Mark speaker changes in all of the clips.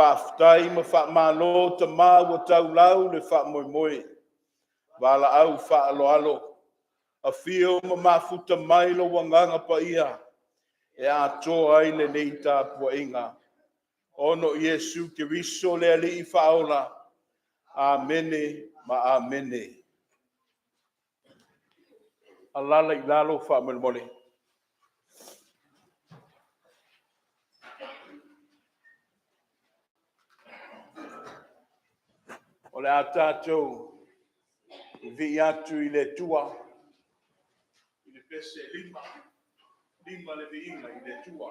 Speaker 1: Faafetai ma faamalo tama ua taulau le faamoemoe. Valaau faaaloalo, afio ma mafuta mai lou agaga paia e atoa ai lenei tapuaiga. Ona o Iesu Keriso le Alii Faaola. Amene ma amene. Alala i lalo faamolemole. O le a tatou vivii atu i le Atua i le pese e 5, 5 le viiga i le Atua.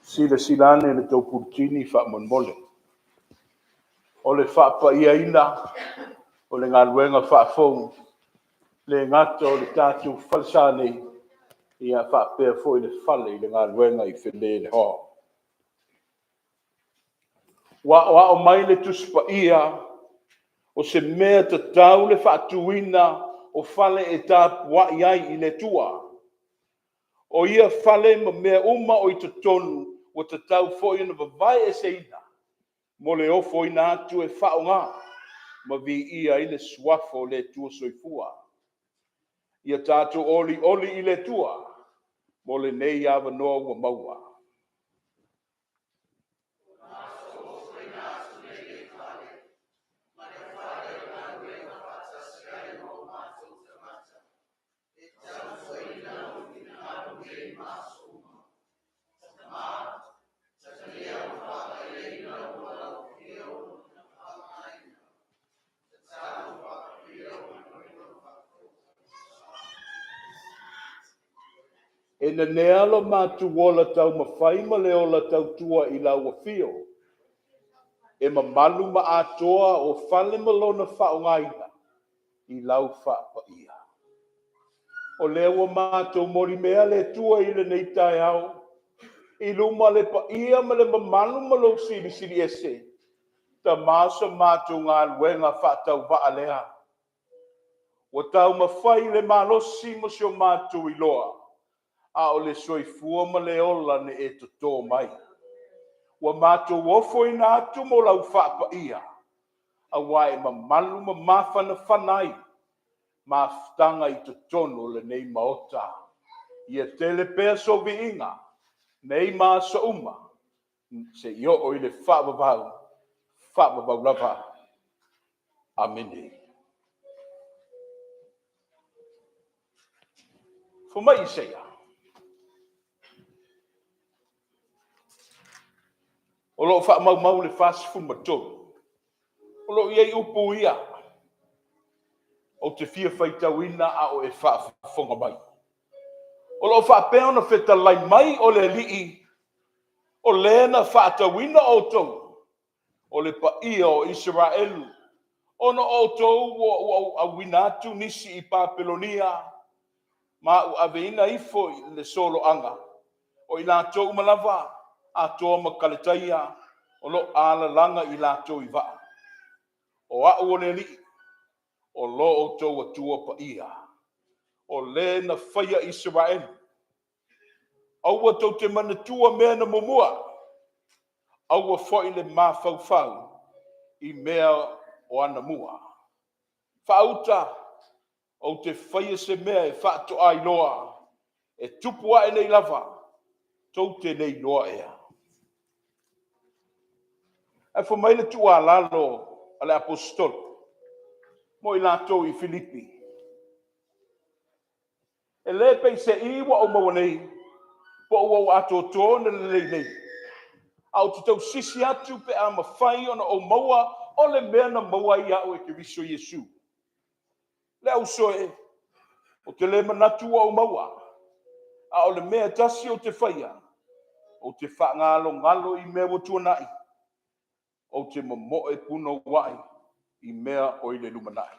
Speaker 1: Silasila ane i le tou puletini faamolemole. O le faapaiaina o le galuega faafou, le gata o le tatou falesa nei, ia faapea foi le fale i le galuega i Fenele Hall. Ua aoao mai le Tusi Paia, o se mea tatau le faatuina o fale e tapuai ai i le Atua. O ia fale ma mea uma o i totonu, ua tatau foi ona vavaeeseina mo le ofoina atu e faaaoga ma viia ai le suafa o le Atua Soifua. Ia tatou olioli i le Atua mo lenei avanoa ua maua. E nanea lo matou ola taumafai ma le ola tautua i lau afio, e mamalu ma atoa o fale ma lona faaaogaina i lau faapaia. O lea ua matou molimea le Atua i lenei taeao, i luma le paia ma le mamalu ma lou silisili ese, Tama so matou galuega faatauvaa lea. Ua taumafai le malosi ma si o matou iloa, a o le soifua ma le ola na e toto mai. Ua matou ofoina atu mo lau faapaia, aua e mamalu ma mafanafana ai mafutaga i totonu o lenei Maota. Ia tele pea sou viiga, nei ma aso uma, seia oo i le faavavau, faavavau lava. Amene. Fai mai Isaia, o lo o faamaumau i le 43, o lo o i ai upu ia, ou te fia faitauina a o e faafofoga mai. O lo o faapea ona fetalai mai o le Alii, o le na faatauina outou, o le paia o Isaraelu, ona o outou ua ou auina atu nisi i Papelonia ma ou aveina ifo i le soloaga, o i latou uma lava, atoa ma Kaletaia, o lo o alalaga i latou i vaa. O au o le Alii, o lo outou Atua paia, o le na faia Isaraelu. Aua tou te manatua mea na muamua, aua foi le mafaufau i mea o anamua. Faauta, ou te faia se mea e faatoa iloa, e tupu ae nei lava, tou te le iloa ea? Ae fai mai le tuualalo a le Aposetolo mo i latou i Filipi, e le peiseai ua ou maua nei, po ua ou atoatoa ona lelei nei, ae ou te tausisi atu pe a mafai ona ou maua o le mea na maua ai au e Keriso Iesu. Le au uso e, ou te le manatu ua ou maua, a o le mea e tasi ou te faia, ou te faagalogalo i mea ua tuanai, ou te momoe punouai i mea o i le lumanai.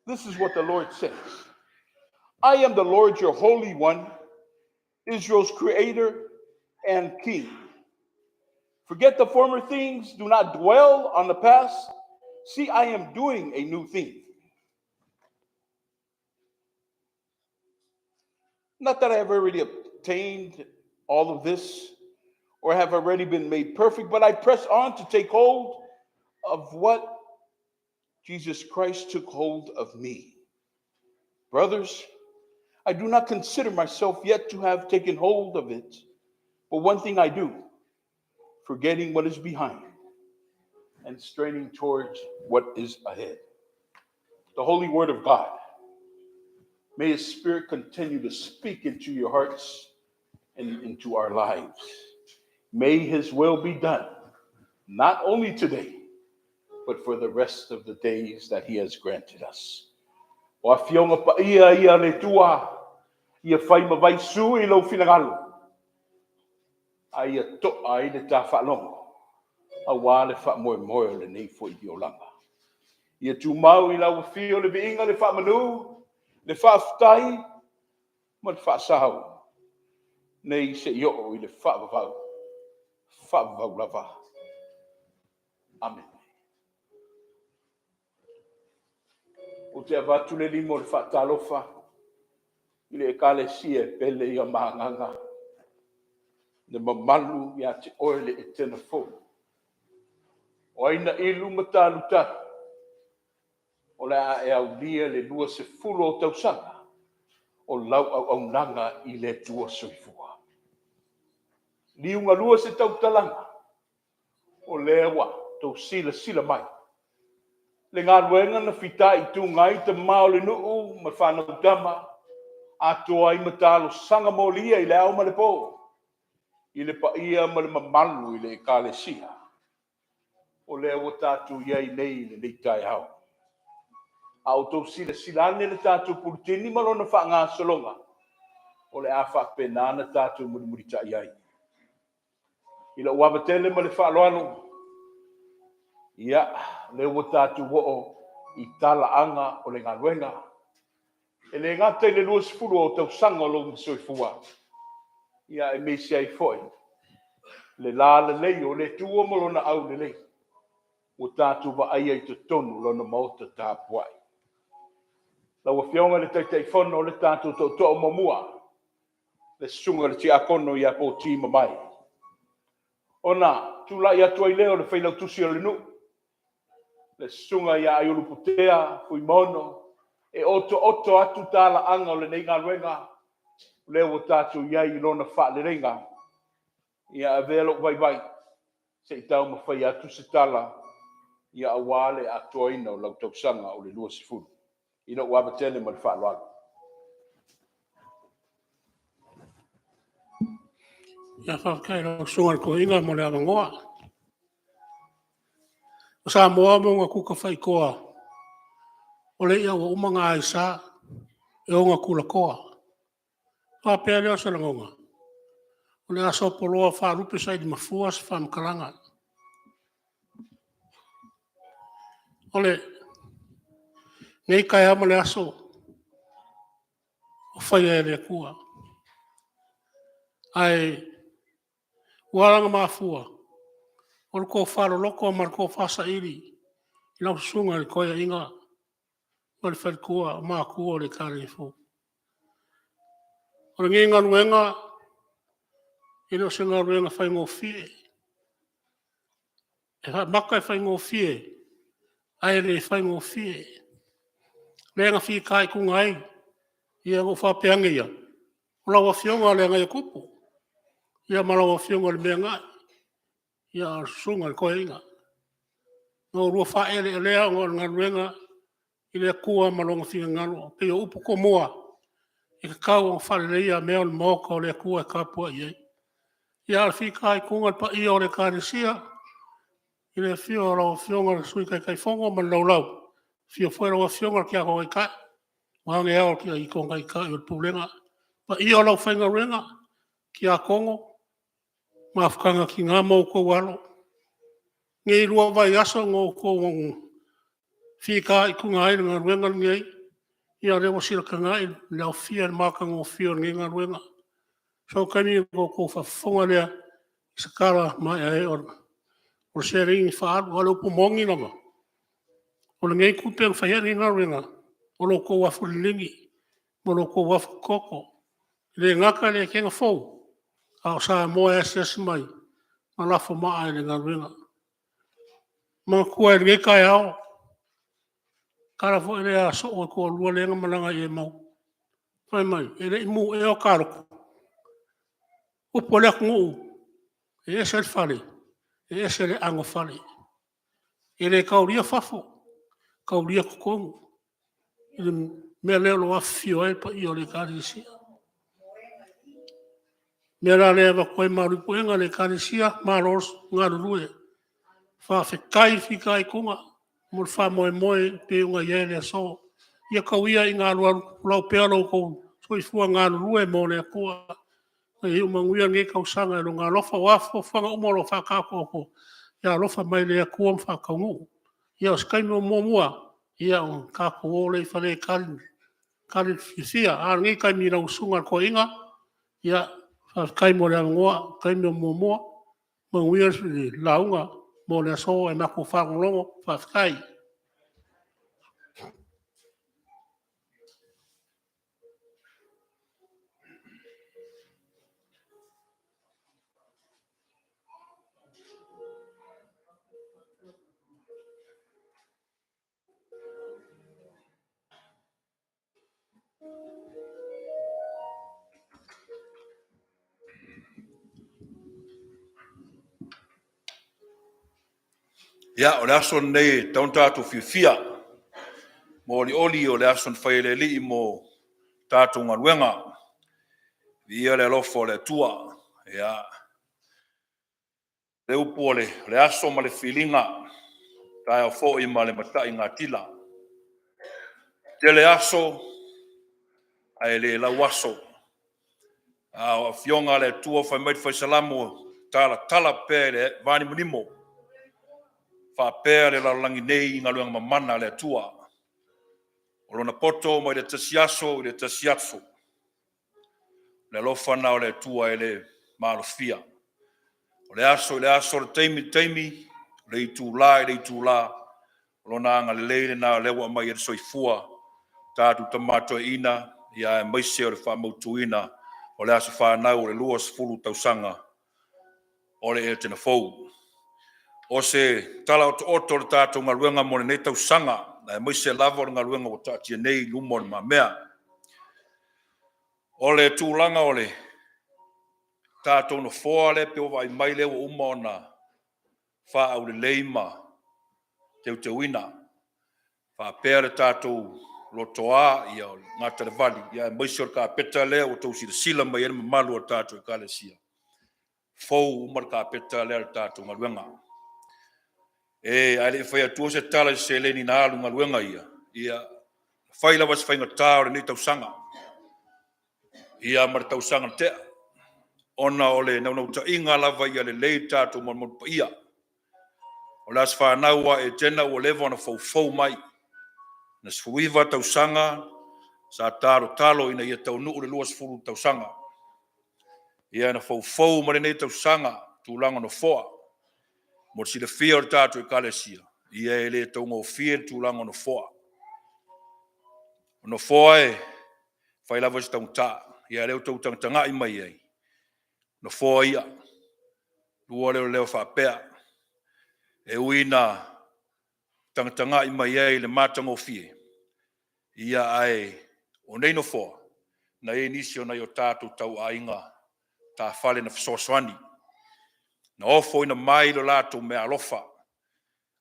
Speaker 1: This is what the Lord says. I am the Lord your Holy One, Israel's creator and king. Forget the former things, do not dwell on the past. See, I am doing a new thing. Not that I have already obtained all of this or have already been made perfect, but I press on to take hold of what Jesus Christ took hold of me. Brothers, I do not consider myself yet to have taken hold of it, but one thing I do, forgetting what is behind and straining towards what is ahead. The holy word of God. May His Spirit continue to speak into your hearts and into our lives. May His will be done, not only today, but for the rest of the days that He has granted us. O afioga paia ia a le Atua, ia fai ma vaisu i lou finagalo, a ia to'a ai le ta faalogo, aua le faamoemoe o lenei foi olaga. Ia tumau i lau afio le viiga, le faamanu, le faafetai ma le faasao, nei seia oo i le faavavau, faavavau lava. Amene. Ou te avatu le lima o le faatalofa i le Ekalesia e pele ia ma agaga, le mamalu ia te oe le Etena fou. O ai na ilu ma talutalu, o le a e aulia le 20 o tausaga o lau auaunaga i le Atua soifua. Liugalua se tautalaga, o lea ua tou silasila mai. Le galuega na fitaituga ai tama o le nuu ma fanau tama, atoa ai ma talosaga molia i le ao ma le po. i le paia ma le mamalu i le Ekalesia, o lea ua tatou i ai nei i lenei taeao. A outou silasila ane i le tatou puletini ma lona faagasologa, o le a faapena ona tatou mulimulitai ai. I lou ava tele ma le faaaloalo, ia, lea ua tatou oo i talaaga o le galuega. E le gata i le 20 o tausaga o lou soifua, ia aemaise ai foi le lalelei o le Atua ma Lona aulelei ua tatou vaaia i totonu o Lona Maota tapuai. Lau Afioga i le Taitaifono o le tatou Tootoo muamua, le Susuga i le Tiakono ia Poti Mamae, ona tulai atu ai lea o le Failautusi o le nuu, le Susuga ia Aiolupotea Fuimaono, e otooto atu talaaga o lenei galuega, lea ua tatou i ai i lona faaleleiga. Ia avea lou vaivai se i taumafai atu se tala, aua le atoaina o lau tausaga o le 20. I lou ava tele ma le faaaloalo.
Speaker 2: Ia faafetai i lau Susuga i le Toeaina mo le avanoa. O Samoa ma ona tuta faitoa, o le i'a ua uma ona aisa e ona tulatoa. Ona faapea lea o se lagona, o le a sopoloa faalupe sailimafua se faamatalaga. O lenei taeao ma le aso ua faia e le Atua, ae ua ala ona mafua, o le tofa loloto ma le tofa saili i lau Susuga i le Toeaina ma le faletua o matua o le Ekalesia. O lenei galuega e le o se galuega faigofie. E amata e faigofie ae le faigofie. Lea na fitaituga ai, ia ona ou faapea ane lea, o lau Afioga i le Agaiatupu ma lau Afioga i le Meagai, a o le Susuga i le Toeaina. Na oulua faaeleelea ona o le galuega i le Atua ma Lona finagalo. E pei o upu tomua, e tatau ona faaleleia mea o le Maota o le Atua e tapuai ai. Ia, a o le fitaituga i le paia o le Ekalesia, i le afio o lau Afioga i le Sui Taitaifono ma le Laulau, afio foi lau Afioga i le Tiakono Taitai, vaeane ao o Taitai o le Pulega. Le paia o le aufaigaluega, tiakono, mafutaga a tina ma outou alo, lenei 2 vaiaso na outou fitaituga ai i le galuega lenei, ia o lea ua silasila i le aofia i le matagofie o lenei galuega. So o se taimi ona outou faafofoga lea i se tala maeaea o le seleni na faaalu. A o le upu moni lava, o lenei tupe na fai ai lenei galuega, o lo outou afu liligi ma lo outou afu toto. E le gata i le ekena fou, a o Samoa e asiasi mai ma lafo maa i le galuega. Manatua i lenei taeao le tala foi lea a soo e toalua lea na malaga i Emau, fai mai, e le i mu ea o ta loto? O upu a le atunuu, e ese le fale, e ese le anofale. E le taulia fafo, e taulia totonu i le mea lea o lo o afifio ai le paia o le Ekalesia. O le mea la lea e avatu ai malu i puega le Ekalesia, malo le galulue, faafetai fitaituga mo le faamoemoe e pei ona i ai le aso. Ia tau ia ina alualuplaupulau pea lo outou soifua galulue mo le Atua ina ia iu manuia lenei tausaga i Lona alofa. O a fuafuaga uma o lo o faataotooto, ia alofa mai le Atua ma faataunuu. Ia o se taimi o muamua ona tatou o lea i fale e tali le fiafia. A o lenei taimi i lau Susuga i le Toeaina, ia faafetai mo le avanoa, o se taimi o muamua. Manuia le lauga mo le aso ae matou faalogologo. Faafetai.
Speaker 3: Ia, o le aso lenei e tatau ona tatou fiafia ma olioli o le aso na fai e le Alii mo tatou galuega. Viia le alofa o le Atua. Ia, Le upu o le aso ma le filiga, taeao foi ma le mataigatila. Tele aso ae le lau aso. A o Afioga a le Atua fai mai le Fai Salamo, talatala pea i le vanimonimo faapea le lalolagi nei i galuega mamana a le Atua. O lona poto mai le tasi aso i le tasi aso. O le alofa lena o le Atua e le maalofia. O le aso i le aso, o le taimi i le taimi, o le itula i le itula, o Lona agalelei lena o lea ua aumai ai le soifua o tatou tama toeaiina, aemaise o le faamautuina o le aso fanau o le 20 tausaga o le Etena Fou. O se tala otooto o le tatou galuega mo lenei tausaga, aemaise lava o le galuega ua taatia nei i luma o lumamea. O le tulaga o le tatou nofoa lea pei ua vaai mai lea ua uma ona faaaulelei ma teuteuina, faapea le tatou lotoa o le gata i le vali, aemaise o le kapeta lea ua outou silasila mai ai le mamalu o le tatou Ekalesia, fou uma le kapeta lea o le tatou galuega. Ae le i fai atua se tala i se seleni na alu i galuega ia, ia, fai lava si faigata o lenei tausaga ia ma le tausaga na tea, ona o le naunautaiga lava ia lelei le tatou malumalu paia. O le aso fanau a Etena ua leva ona foufou mai, na 19 tausaga sa talotalo ina ia taunuu le 20 tausaga. Ia na foufou ma lenei tausaga tulaga o nofoa. Mo le silafia o le tatou Ekalesia, ia e le taugofie le tulaga o nofoa. O nofoa e fai lava si taugata, ia a o lea ua outou tagatagai mai i ai, nofoa ia, lua lea o leo faapea, e ui ina tagatagai mai ai i le matagofie, ia ae o nei nofoa, na i ai nisi o nai o tatou tauaiga tafale na fesoasoani, na ofoina mai lo latou meaalofa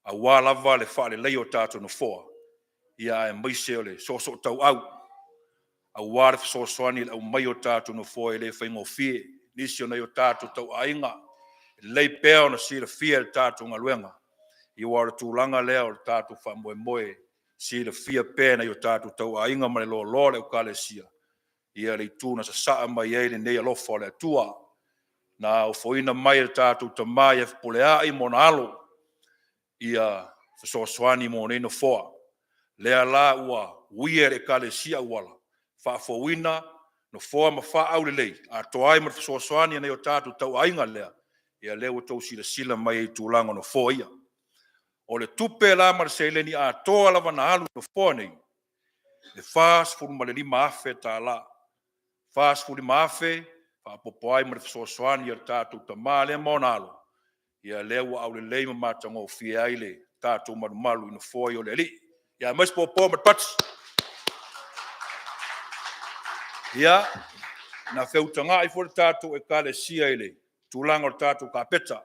Speaker 3: aua lava le faaleleia o tatou nofoa, aemaise o le soosootauau aua le fesoasoani i le aumaia o tatou nofoa e le faigofie. Nisi o nai o tatou tauaiga, e lelei pea ona silafia e le tatou galuega, aua o le tulaga lea o le tatou faamoemoe, e silafia pea e nai o tatou tauaiga ma le loaloa o le Ekalesia le itu na sasaa mai ai lenei alofa o le Atua, na ofoina mai e le tatou tama ia Fepuleai ma ona alo fesoasoani mo nei nofoa. Lea la ua uia e le Ekalesia auala, faafouina nofoa ma faaaulelei atoa ai ma le fesoasoani a nai o tatou tauaiga lea, ia lea ua outou silasila mai ai i tulaga o nofoa ia. O le tupe la ma le seleni atoa lava na alu i nofoa nei, e $45,000. $45,000 faaopoopo ai ma le fesoasoani a le tatou tama lea ma ona alo, ia lea ua aulelei ma matagofie ai le tatou malumalu i nofoa ia o le Alii. Ia aumai se popo ma le pati. Ia, na feutagai foi le tatou Ekalesia i le tulaga o le tatou kapeta.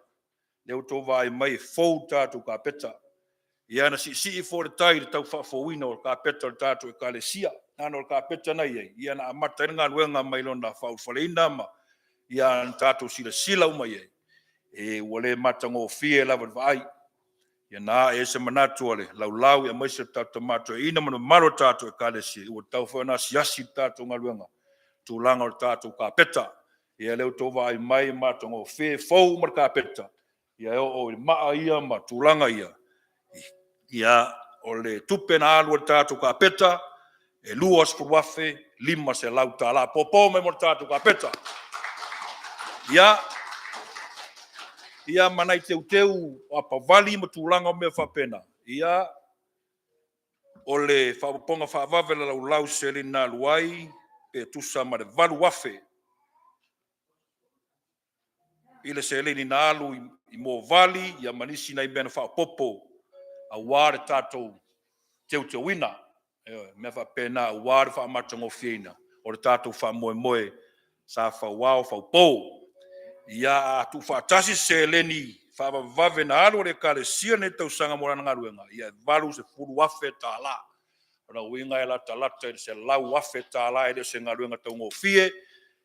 Speaker 3: Lea ua outou vaai mai e fou le tatou kapeta. Ia na siisii foi le tai i le tau faafouina o kapeta o le tatou Ekalesia. Leaga o le kapeta na i ai, ia na amata ai le galuega mai lona faaulufaleina ma ia tatou silasila uma i ai, e ua le matagofie lava i le vaai. Ia na ae ai se manatu o le laulau aemaise o le tatou tama toeaina ma le mamalu o le tatou Ekalesia, ua tatau foi ona asiasi le tatou galuega i tulaga o le tatou kapeta. Ia lea ua outou vaai mai e matagofie, e fou uma le kapeta, e oo i maa ia ma tulaga ia. Ia, o le tupe na alu i le tatou kapeta, e $20,500. Popo mai mo le tatou kapeta. Ia ma nai teuteu o apavali ma tulaga o mea faapena, ia, o le faaopoopoga faavave a le laulau i se seleni na alu ai, pe tusa ma le $8,000 i le seleni na alu i moavali ma nisi nai mea na faaopoopo aua le tatou teuteuina. Ioe, mea faapena aua le faamatagofieina o le tatou faamoemoe sa fauao faupo. Ia, a tuufaatasi se seleni faavavevave na alu a le Ekalesia i lenei tausaga mo lana galuega, ia e $80,000. O lona uiga e latalata i le $100,000, e le o se galuega taugofie.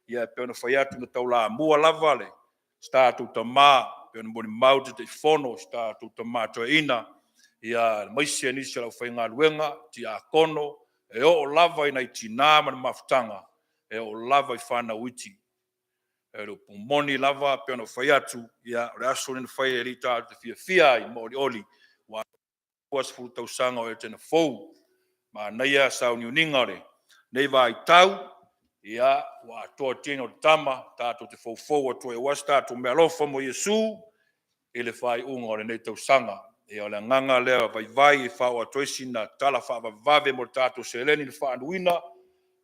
Speaker 3: Ia e pei ona fai atu, na taulamua lava si tatou tama Pei ona molimau le Taitaifono o si tatou tama toeaina, aemaise nisi o le aufaigaluega, tiakono, e oo lava i nai tina ma le mafutaga, e oo lava i fanau iti. O le upu moni lava e pei ona ou fai atu, o le aso lenei na fai e le Alii tatou te fiafia ai ma olioli, ua atoa 20 tausaga o Etena fou. Manaia sauniuniga o lenei vaitau, ua atoa tino o le tama, tatou te foufou atu ai aua se tatou meaalofa mo Iesu i le faaiuga o lenei tausaga. O le agaga lea vaivai e faaoo atu ai sina tala faavavevave mo le tatou seleni na faaaluina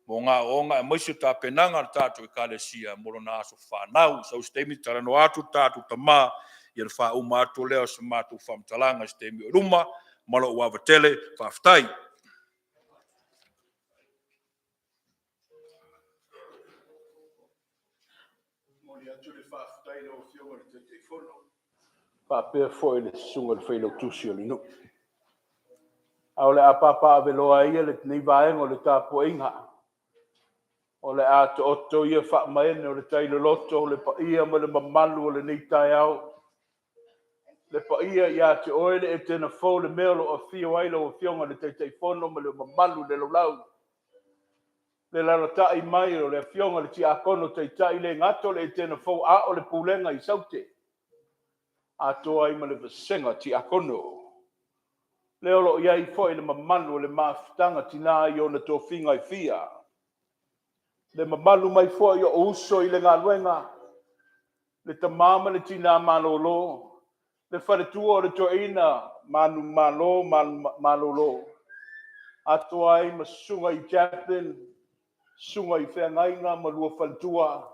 Speaker 3: mo gaoioga aemaise o tapenaga a le tatou Ekalesia mo lona aso fanau. Sau se taimi talanoa atu le tatou tama ona faauma atu lea o se matou faamatalaga i se taimi o i luma. Ma lou ava tele. Faafetai.
Speaker 1: Momoli atu le faafetai i lau Afioga i le Taitaifono faapea foi le susuga i le Failautusi o le nuu. Ae o le a papaaveloa ia lenei vaega o le tapuaiga, o le a taoto ia faamaene o le tai loloto le paia ma le mamalu o lenei taeao, le paia ia te oe le Etena fou, le mea o lo o afio ai lau Afioga i le Taitaifono ma le mamalu i le laulau, le alaalatai mai o le Afioga i le Tiakono Taitai, le gata o le Etena fou, a o le Pulega i Saute, atoa ai ma le vasega Tiakono. Lea o lo o i ai foi le mamalu o le mafutaga tina i ona tofiga e fia. Le mamalu mai foi o uso i le galuega, le tama ma le tina malolo, le faletua o le toeaina manumalo malolo, atoa ai ma susuga i Chaplain, susuga i feagaiga ma lua faletua,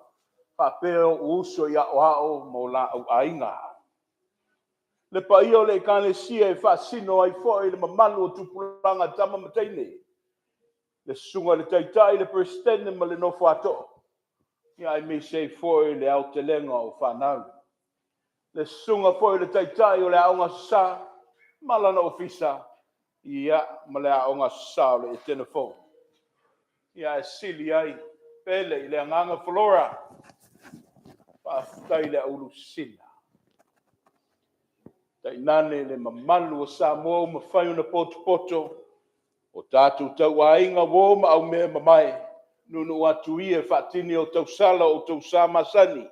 Speaker 1: faapea ou uso i aoao ma o la auaiga. Le paia o le Ekalesia e faasino ai foi le mamalu o tupulaga tama ma teine, le susuga i le Taitai, le Peresetene ma le nofo a too, aemaise ai foi le aotelega o fanau. Le susuga foi i le Taitai o le Aoga Aso Sa ma lona ofisa, ia, ma le Aoga Aso Sa o le Etena Fou. Ae sili ai pele i le agaga Flora, faafetai i le Aulu Sisina, tainane le mamalu o Samoa ua mafai ona potopoto, o tatou tauaiga, uo ma aumeamamae, nuunuu atu ia e faatini o tausala o outou sa masani,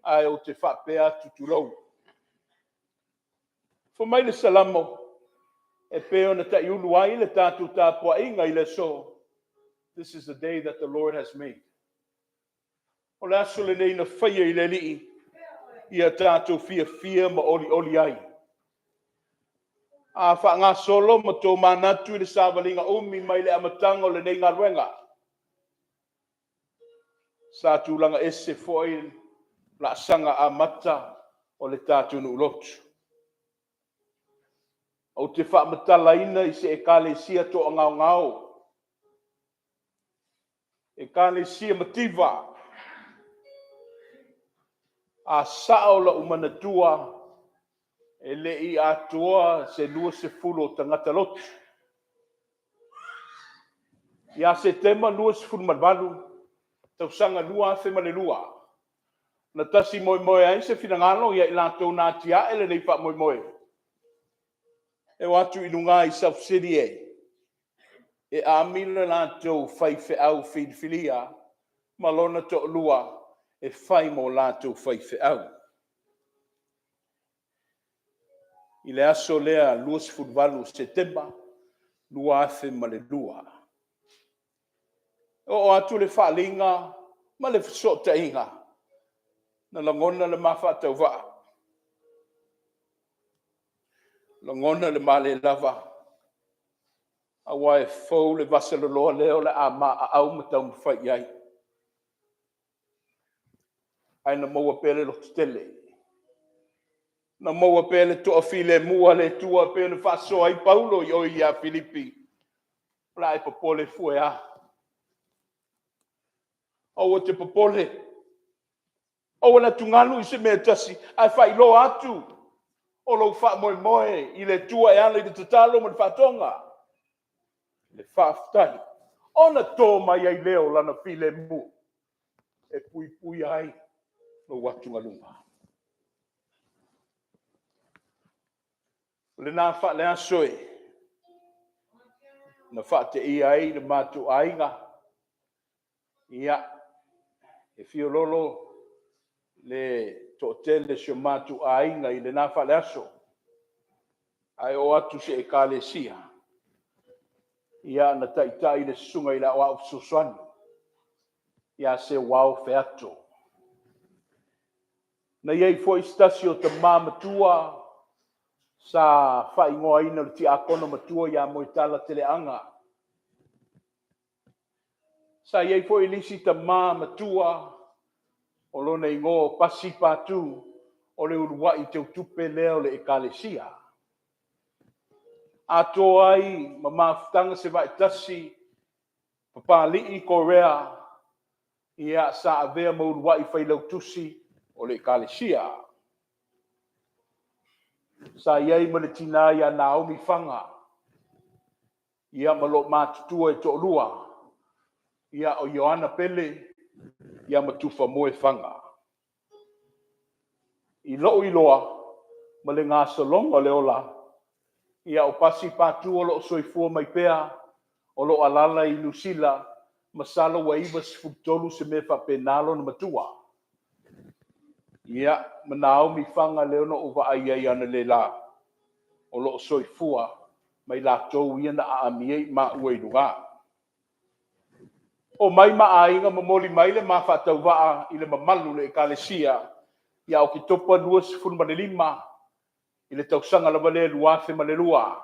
Speaker 1: ae ou te faapea atu, tulou. Fai mai le Salamo e pei ona taiulu ai le tatou tapuaiga i le aso, This is the day that the Lord has made. O le aso lenei na faia i le Alii, ia tatou fiafia ma olioli ai. A faagasolo ma tomanatu i le savaliga umi mai le amataga o lenei galuega, sa tulaga ese foi laasaga amata o le tatou nuu lotu. Ou te faamatalaina i se ekalesia toagaogao, ekalesia mativa. A sao lou manatua, e le i atoa se 20 o tagata lotu. Ia Setema 28, tausaga 2002, na tasi moemoe ai se finagalo ia i latou na atiae lenei faamoemoe, e o atu i luga i South City e ami le latou faifeau filifilia ma lona toalua e fai ma o latou faifeau. I le aso lea 28 o Setema 2002, e oo atu le faaaliga ma le fesootaiga, na lagona le ma faatauvaa, lagona le ma le lava, aua e fou le vasaloloa lea o le a ma aau ma taumafai i ai. Ae na maua pea le lototele, na maua pea le toafilemu a le Atua e pei ona faasoa ai Paulo i o ia Filipi. O le a e popole fua e a? Aua e te popole, aua le atugalu i se mea e tasi, ae faailoa atu o lou faamoemoe i le Atua e ala i le tatalo ma le faatoga, le faafetai, ona to mai ai lea o Lana filemu e puipuia ai lou atugaluga. O lena faaleaso e na faateia ai le matou aiga, ia, e fiololo le toatele o si o matou aiga i lena faaleaso, ae oo atu i se ekalesia, ia na taitai le susuga i le Aoao Fesoasoani ia Seuao Feato. Na i ai foi se tasi o tama matua sa faaigoaina o le Tiakono Matua ia Moetala Teleaga. Sa i ai foi le isi tama matua o lona igoa o Pasi Patu, o le uluai teutupe lea o le Ekalesia. Atoa ai ma mafutaga se vaetasi Papalii Korea, ia sa avea ma uluai failautusi o le Ekalesia. Sa i ai ma le tina ia Naomi Faga, ia ma loomatutua e toalua, ia o Ioana Pele ia ma Tufamoe Faga. I lou iloa ma le gasologa o le ola, ia o Pasi Patu o lo o soifua mai pea, o lo o alaala i Niu Sila, masalo ua 93 se mea faapena lona matua. Ia, ma Naomi Faga lea na ou vaai ai analeila, o lo o soifua ma i latou ia na aami ai maua i luga. Omai ma aiga momoli mai le ma faatauvaa i le mamalu o le Ekalesia ia Oketopa 25 i le tausaga lava lea 2002.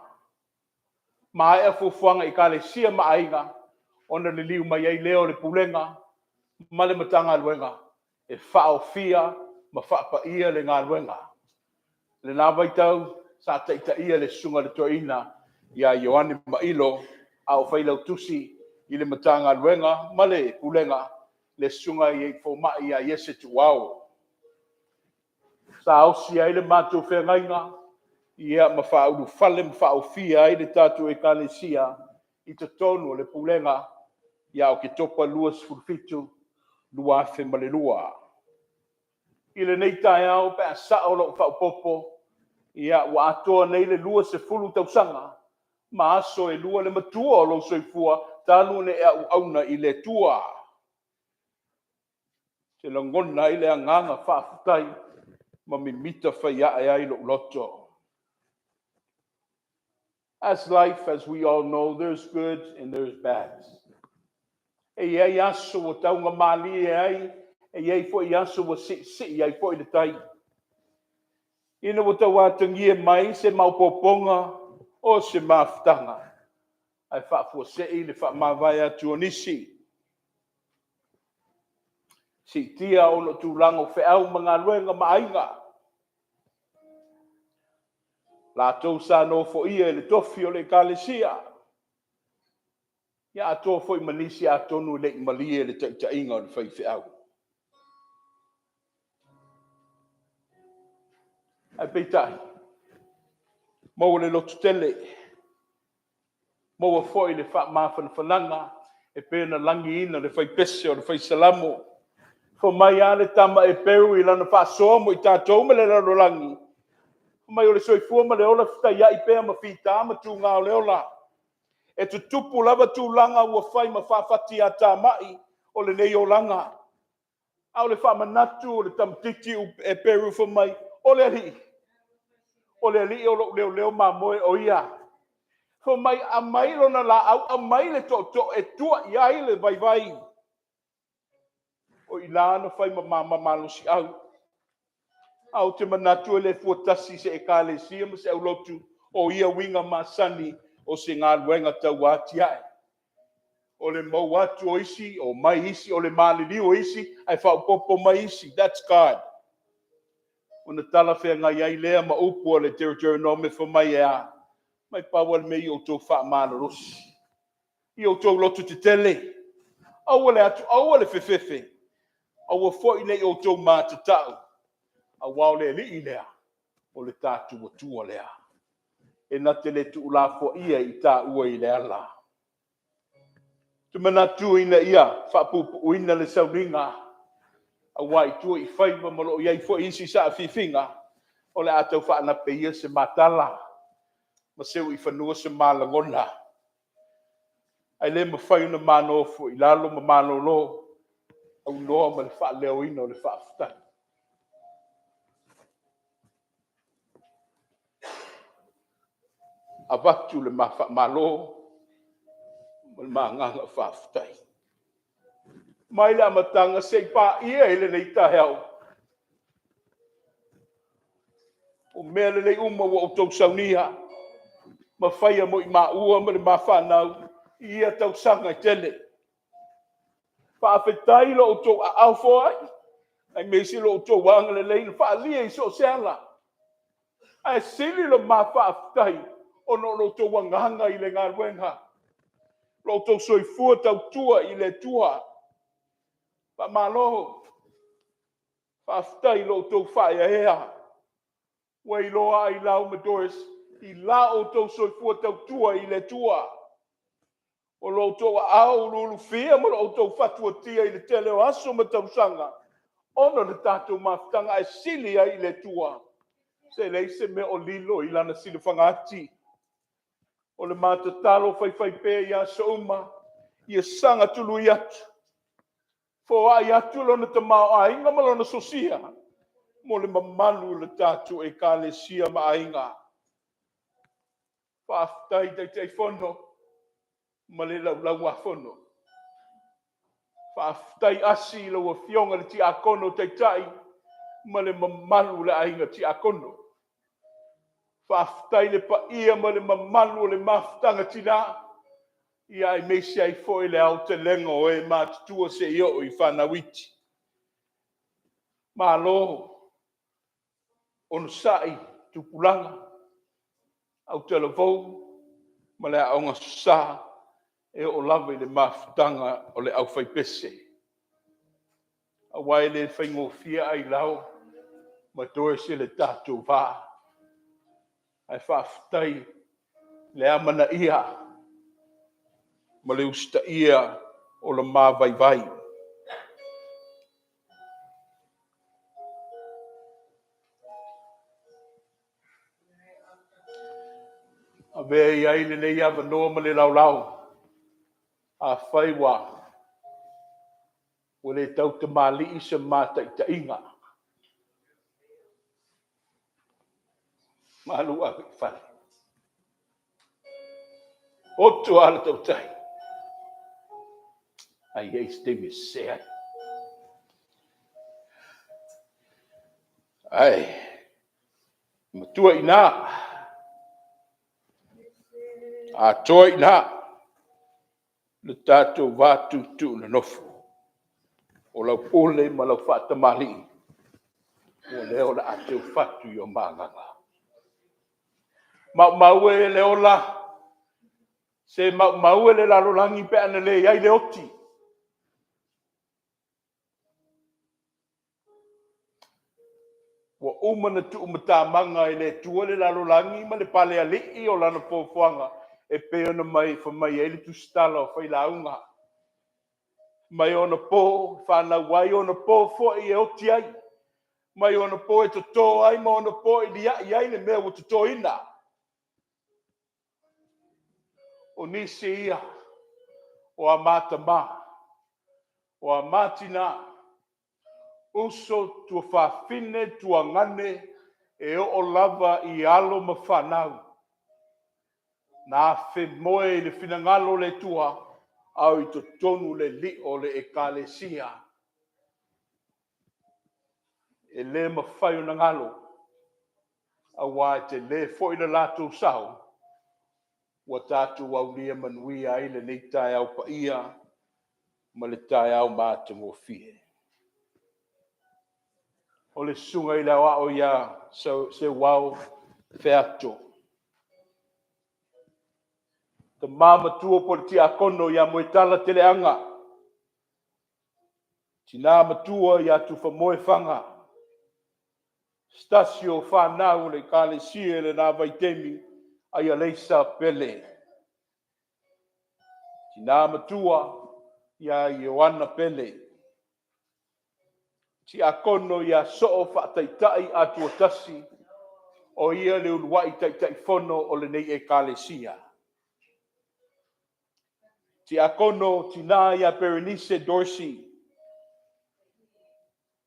Speaker 1: Maea fuafuaga a Ekalesia ma aiga, ona liliu mai ai lea o le Pulega ma le Matagaluega e faaofia ma faapaia le galuega. I lena vaitau sa taitaia e le susuga i le Toeaina ia Ioane Mailo, a o Failautusi i le Matagaluega ma le Pulega le susuga i le Fomai ia Iese Tuuao. Sa osi ai le matou feagaiga ma faaulufale ma faaofia ai le tatou Ekalesia i totonu o le Pulega ia Oketopa 27, 2002. I lenei taeao pe a sao lau faaopoopo, ia ua atoa nei le 20 tausaga ma aso e 2 le matua o lou soifua talu ona e auauna i le Atua. Ou te lagona ai le agaga faafetai ma mimita fai ae ai lou loto. As life as we all know, there's good and there's bad. E i ai aso ua taugamalie ai, e i ai foi aso ua siisii ai foi le tai. Ina ua tauatagia mai se maopoopoga o se mafutaga, ae faafuasei le faamavae atu o nisi. Siitia ona o tulaga o feau ma galuega ma aiga. Latou sa nofoia i le tofi o le Ekalesia, ia atoa foi ma nisi atonu e le i malie i le taitaiga o le faifeau. Ae peitai, maua le lototele, maua foi le faamafanafanaga e pei ona lagiina le faipese o le fai Salamo. Fai mai a le tama Eperu i lana faasoa mo i tatou ma le lalolagi, fai mai o le soifua ma le ola, fetaiai pea ma fita ma tuga o le ola. E tutupu lava tulaga ua fai ma faafatiatamai o lenei olaga. A o le faamanatu o le tamaitiiti Eperu fai mai, o le Alii, o le Alii o lou leoleo mamoe o Ia. Fai mai, aumai lona laau, aumai le tootoo e tua i ai le vaivai. O i la na fai ma ma malosiau. Ae ou te manatu e le fuatasi i se ekalesia ma se aulotu o ia uiga masani o se galuega tauatiae. O le mou atu o isi, omai isi, o le maliliu o isi, ae faaopoopo mai isi. That's God. Ona talafeagai ai lea ma upu o le Deuteronome fai mai e a? Mai pau lava le mea ia outou faamalolosi, ia outou lototetele, aua le atu, aua le fefefe, aua foi ne i outou matatau, aua o le Alii lea, o le tatou Atua lea, e na te le tuulafoaia i taua i le ala. Ou te manatu ina ia faapuupuuina le sauniga, aua i tua i faiva ma o lo o i ai foi isi saafiafiga, o le a tau faanape ia se matala. ma seu i fanua se ma lagona, ae le mafai ona ma nofo i lalo ma malolo aunoa ma le faaleoina o le faafetai. Avatu le ma faamalo ma le ma agaga faafetai. Mai le amataga seia paia i lenei taeao, o mea lelei uma ua outou saunia ma faia mo i maua ma le ma fanau i ia tausaga e tele. Faafetai i lo outou aao foai, aemaise lo outou agalelei na faaalia i so o se ala. Ae sili le ma faafetai ona o lo outou agaga i le galuega, lo outou soifua tautua i le Atua. Faamalo, faafetai i lo outou faaeaea. Ua iloa lava Ailao ma Doris i la outou soifua tautua i le Atua. O lo outou aao uluulufia ma lo outou faatuatia i le tele o aso ma tausaga ona o le tatou mafutaga, ae sili ai i le Atua. Se leai se mea o lilo i lana silafaga ati. O le ma tatalo faifaipea i aso uma, ia saga tului atu, foai atu lona tamaoaiga ma lona sosia mo le mamalu o le tatou Ekalesia ma aiga. Faafetai Taitaifono ma le Laulau-a-Fono. Faafetai Asi i lau Afioga i le Tiakono Taitai ma le mamalu o le Aiga Tiakono. Faafetai i le paia ma le mamalu o le mafutaga tina, aemaise ai foi le aotelega o e matutua seia oo i fanau iti. Malo onosai tupulaga, autalavou ma le Aoga Sa e oo lava i le mafutaga o le aufaipese. Aua e le faigofie Ailao ma Doris i le tatou va. Ae faafetai le amanaia ma le usitaia o le ma vaivai. Avea ai lenei avanoa ma le laolao, afai ua le tautamalii se ma taitaiga, malu ave i fale. Poto lava le tautai, ae i ai se taimi e sese ai. Ae matua i ina, atoa i ina lo tatou va tuutuu nonofo, o lau pule ma lau faatamalii, o lea o le a teufatu i o ma agaga. Maumau e le ola, se maumau e le lalolagi pe a na leai le oti. Ua uma ona tuumatamaga e le Atua le lalolagi ma le palealii o lana foafoaga e pei ona fai mai ai le tusitala o Failauga. Mai ona po e fanau ai, ona po foi e oti ai, mai ona po e toto ai ma ona po e liai ai le mea ua totoina. O nisi ia o a ma tama, o a ma tina, uso, tuafafine, tuagane, e oo lava i alo ma fanau na afemoe i le finagalo o le Atua, a o i totonu le lio o le Ekalesia. E le mafai ona galo, aua e tele foi lo latou sao ua tatou aulia manuia ai lenei taeao paia ma le taeao matagofie. O le susuga i le Aoao ia Seuao Feato, tama matua po o le tiakono ia Moetala Teleaga, tina matua ia Tufamoe Faga, se tasi o fanau o le ekalesia i lena vaitaimi, Aialeisa Pele, tina matua ia Ioana Pele, tiakono ia Soo Faataitai Atuatasi. O ia le uluai Taitaifono o lenei Ekalesia. Tiakono tina ia Berenice Dorsey.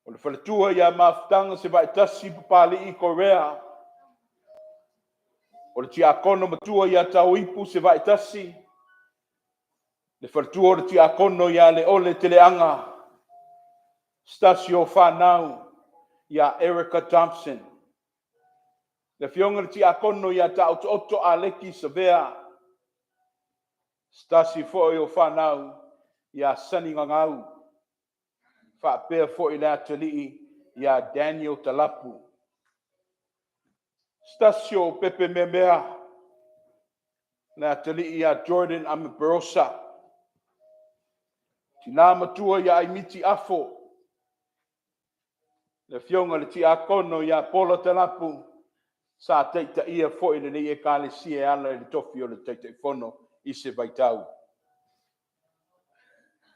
Speaker 1: O le faletua ia Mafutaga Sevaetasi Papali'i Korea. O le tiakono matua ia Tauipu Sevaetasi. Le faletua o le tiakono ia Leole Teleaga. Stasio Fanau ia Erica Thompson. Le afioga i le tiakono ia Taotooto Aleki Savea. Stasi foi o fanau ia Sani Gagau. Faapea foi le atalii ia Daniel Talapu. Stasio Pepe Meamea, le atalii ia Jordan Amaperosa. Tina matua ia Aimiti Afo, le afioga i le tiakono ia Pola Talapu, sa taitaia foi lenei Ekalesia e ala i le tofi o le Taitaifono i se vaitau.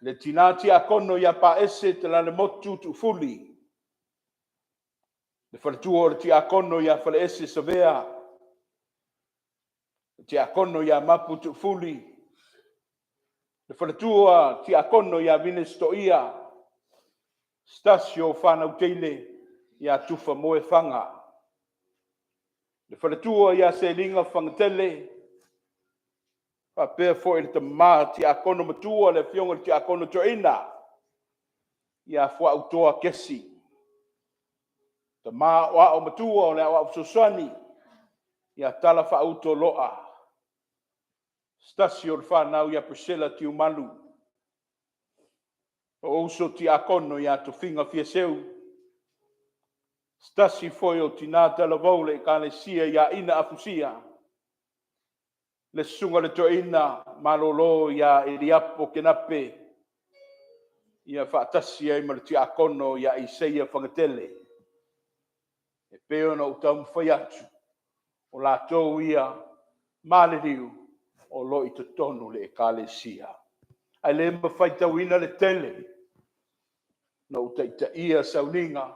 Speaker 1: Le tina tiakono ia Paese Talalemotu Tuufuli, le faletua o le tiakono ia Faleese Savea, le tiakono ia Mapu Tuufuli, le faletua tiakono ia Vines Toia, Stasio Fanau Teile ia Tufa Moefaga, le faletua ia Seliga Fagatele, faapea foi le tama tiakono matua le afioga i le tiakono toeaina ia Fuautoa Kesi, tama aoao matua o le aoao fesoasoani ia Tala Faauto Loa, Stasio o le fanau ia Priscilla Tiumalu, o uso tiakono ia Tofiga Fiaseu, Stasi foi o tina talavou le Ekalesia ia Ina Afusia, le susuga i le toeaina malolo ia Eliapo Kenape, ia faatasi ai ma le tiakono ia Isaia Fagatele. E pei ona ou taumafai atu, o latou ia maliliu o lo o i totonu o le Ekalesia. Ae le mafai faitauina le tele na ou taitaia sauniga,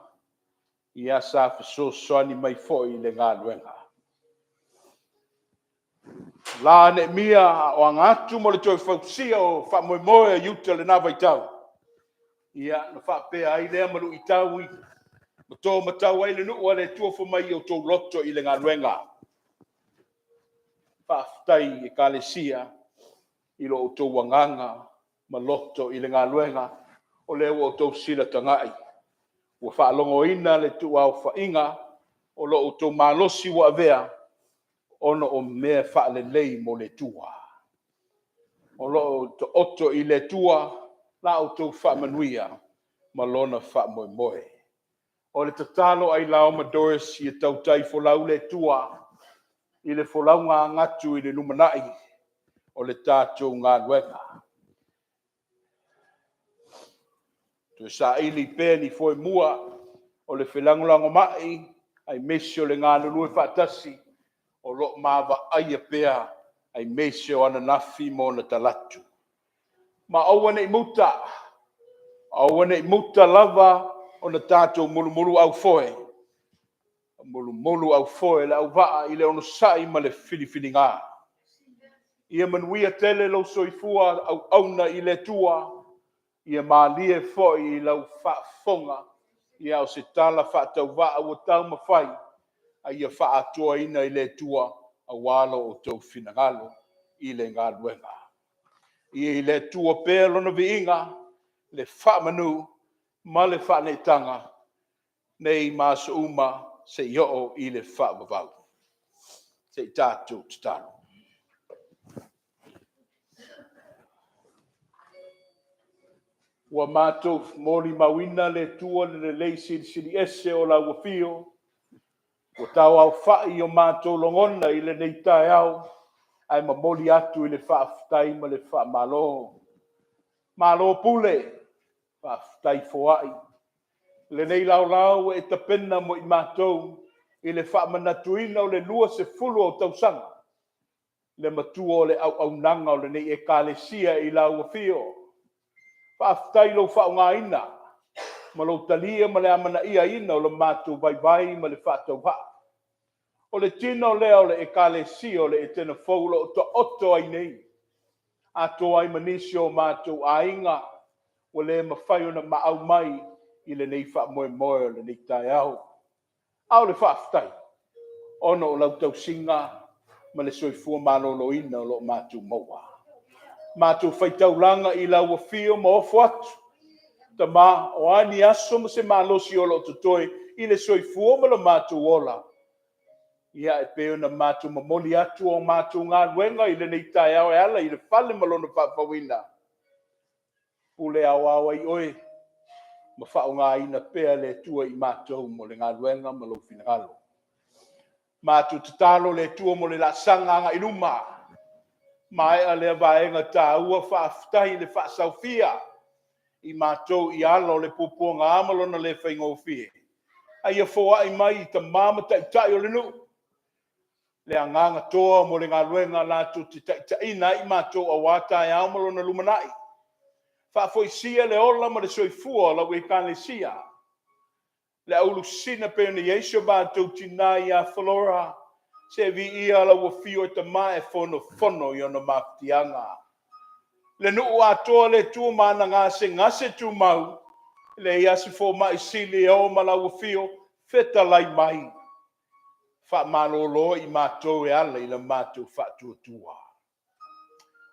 Speaker 1: ia sa fesoasoani mai foi i le galuega. La Neemia a o aga atu mo le toe fausia o faamoemoe o Iuta i lena vaitau, ia na faapea ai lea ma luitau ma to matau ai le nuu a le Atua fai mai ia outou loto i le galuega. Faafetai Ekalesia i lo outou agaga ma loto i le galuega, o lea ua outou silatagai, ua faalogoina le tuaofaiga o lo outou malosi ua avea ona o mea faalelei mo le Atua. O lo o taoto i le Atua la outou faamanuia ma lona faamoemoe. O le tatalo Ailao ma Doris, ia tautai folau le Atua i le folauga agatu i le lumanai o le tatou galuega. Toe saili pea ni foemua o le felagolagomai aemaise o le galulue faatasi o lo o maavaaia pea aemaise o ananafi ma ona talaatu. Ma aua ne i muta, aua ne i muta lava ona tatou mulumuluaufoe, mulumuluaufoe le auvaa i le onosai ma le filifiliga. Ia manuia tele lou soifua auauna i le Atua, ia malie foi i lau faafofoga, ia o se tala faatauvaa ua taumafai, a ia faaatoaina e le Atua aua lo outou finagalo i le galuega. Ia i le Atua pea lona viiga, le faamanu ma le faaneetaga, nei ma aso uma seia oo i le faavavau. Se i tatou tatalo. Ua matou molimauina le Atua le lelei silisili ese o lau afio, ua tauaofai o matou lagona i lenei taeao, ae momoli atu le faafetai ma le faamalo. Malo pule, faafetai foai. Lenei laolao ua e tapena mo i matou i le faamanatuina o le 20 o tausaga, le matua o le auaunaga o lenei Ekalesia i lau afio. Faafetai i lou faaaogaina ma lou talia ma le amanaiaina o lo matou vaivai ma le faatauvaa. O le tino lea o le Ekalesia o le Etena Fou o lo o taoto ai nei, atoa ai ma nisi o matou aiga ua le mafai ona maau mai i lenei faamoemoe o lenei taeao. A o le faafetai, ona o lau tausiga ma le soifua maloloina o lo o matou maua. Matou faitaulaga i lau afio ma ofo atu, Tama, o a ni aso ma se malosi o lo o totoe i le soifua ma lo matou ola, ia e pei ona matou momoli atu a matou galuega i lenei taeao e ala i le fale ma lona faafouina, pule aoao ai oe ma faaaogaina pea e le Atua i matou mo le galuega ma lou finagalo. Matou tatalo le Atua mo le laasaga agai i luma, maea lea vaega taua, faafetai i le faasaofia i matou i ala o le puapuaga ma lona le faigofie, a ia foai mai i tama ma taitai o le nuu le agaga toa mo le galuega latou te taitaiina ai i matou aua taeao ma lona lumanai. Faafoisia le ola ma le soifua o lau Ekalesia, le au ulusina pei ona i ai si o matou tina ia Flora, se viia lau afio e tama e fonofono i ona mafatiaga. Le nuu atoa le Atua ma ana gasegase tumau, e leai lava se fomai sili e o ma lau afio fetalai mai, faamalolo i matou e ala i le matou faatuatua.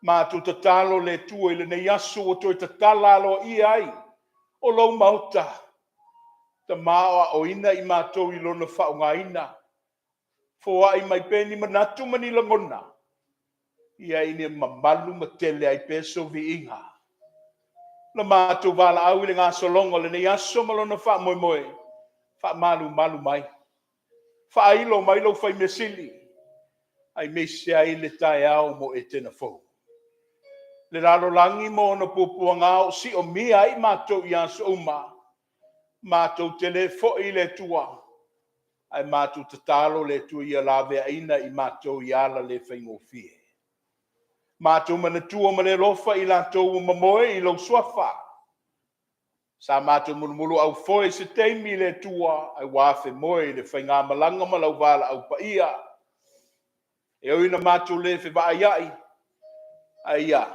Speaker 1: Matou tatalo le Atua i lenei aso ua toe tatala aloaia ai o lou maota, Tama aoaoina i matou i lona faaaogaina, foai mai pea ni manatu ma ni lagona, ia ina ia mamalu ma tele ai pea sou viiga. La matou valaau i le gasologa o lenei aso ma lona faamoemoe, faamalumalu mai, faailo mai lou Fai Mea Sili, aemaise ai le taeao mo Etena fou. Le lalolagi ma ona puapuaga o siomia ai matou i aso uma, matou te le foi i le Atua, ae matou tatalo le Atua ia laveaina i matou i ala le faigofie. Matou manatua ma le alofa i latou ua mamoe i lou suafa. Sa matou mulumuluaufoe i se taimi i le Atua, ae ua afemoe i le faigamalaga ma lau valaau paia. E ui ina matou le fevaaiai, ae ia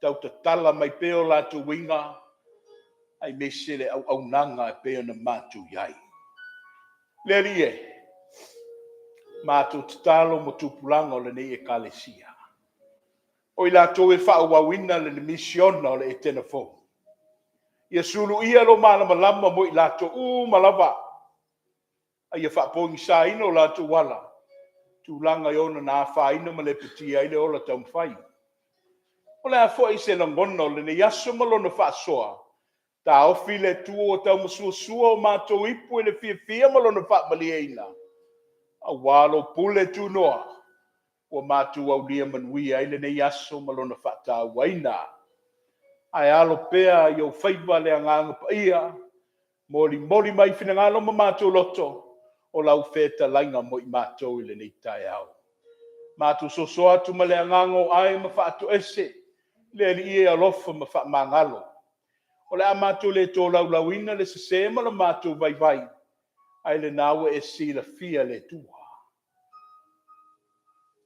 Speaker 1: tau tatala mai pea o latou uiga, aemaise le auaunaga e pei ona matou i ai. Le Alii e, matou tatalo mo tupulaga o lenei Ekalesia, o i latou e faaauauina le misiona o le Etena fou. Ia suluia lou malamalama mo i latou uma lava, a ia faapogisaina o latou ala, tulaga e ono na afaina ma lepetia ai le ola taumafai. O le a foi se lagona o lenei aso ma lona faasoa, taofi le Atua ua taumasuasua o matou ipu i le fiafia ma lona faamalieina, aua lou pule tunoa ua matou aulia manuia ai lenei aso ma lona faatauaina. Ae alo pea i ou faiva le Agaga Paia, molimoli mai finagalo ma matou loto o lau fetalaiga mo i matou i lenei taeao. Matou soso atu ma le agaga o ai ma faatoese, le Alii e alofa ma faamagalo. O le a matou le tolaulauina le sese ma le matou vaivai, ae lena ua e silafia le Atua.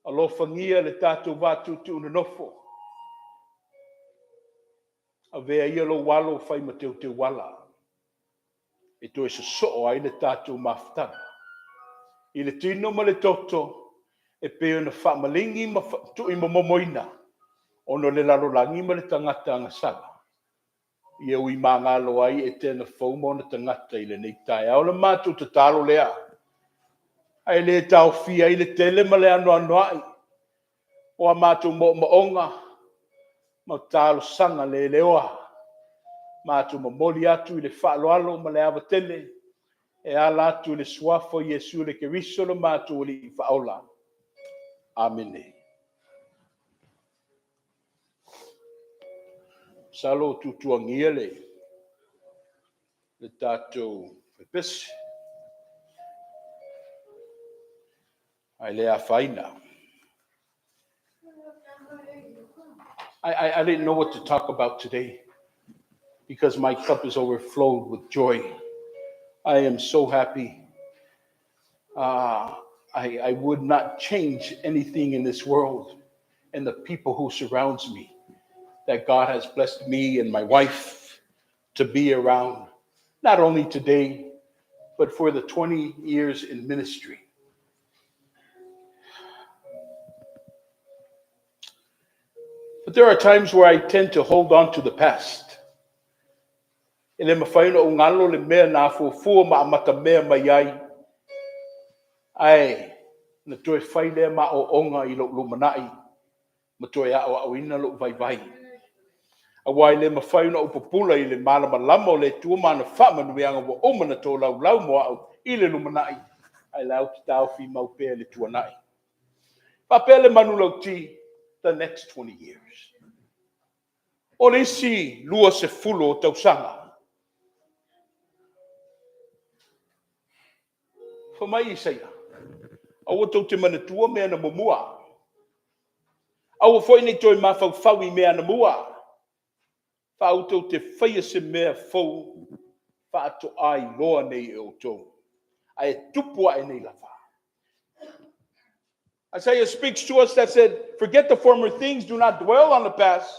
Speaker 1: Alofagia le tatou va tuutuu nonofo, avea ia lou alo fai ma teuteuala e toe sosoo ai le tatou mafutaga i le tino ma le toto e pei ona faamaligi ma tuuimomomoina ona o le lalolagi ma le tagata agasala. Ia ui magalo ai Etena fou ma ona tagata i lenei taeao. O le matou tatalo lea, ae le taofia ai le tele ma le anoanoai o a matou moomooga ma talosaga leleoa. Matou momoli atu i le faaaloalo ma le ava tele e ala atu i le suafa o Iesu le Keriso lo matou Alii Faaola. Amene. Masalo o tuatuagia le tatou pepesi, ae le afaina. I didn't know what to talk about today because my cup is overflowed with joy. I am so happy. I would not change anything in this world and the people who surrounds me that God has blessed me and my wife to be around, not only today, but for the 20 years in ministry. But there are times where I tend to hold on to the past. E le mafai ona ou galo le mea na afuafua ma amatamea mai ai, ae na toe fai lea maoaoga i lou lumanai ma toe aoaoina lou vaivai. Aua e le mafai ona ou pupula i le malamalama o le Atua ma ana faamanuiaga ua uma ona tolaulau mo au i le lumanai, ae la ou te taofi mau pea i le tuanai. Faapea le manulauti, the next 20 years. O le isi 20 o tausaga. Fai mai Isaia, aua tou te manatua mea na muamua. Aua foi ne i toe mafaufau i mea anamua. Fa outou te faia se mea fou faatoa iloa nei e outou. Ae tupu ae nei lava. Isaiah speaks to us that said, forget the former things, do not dwell on the past.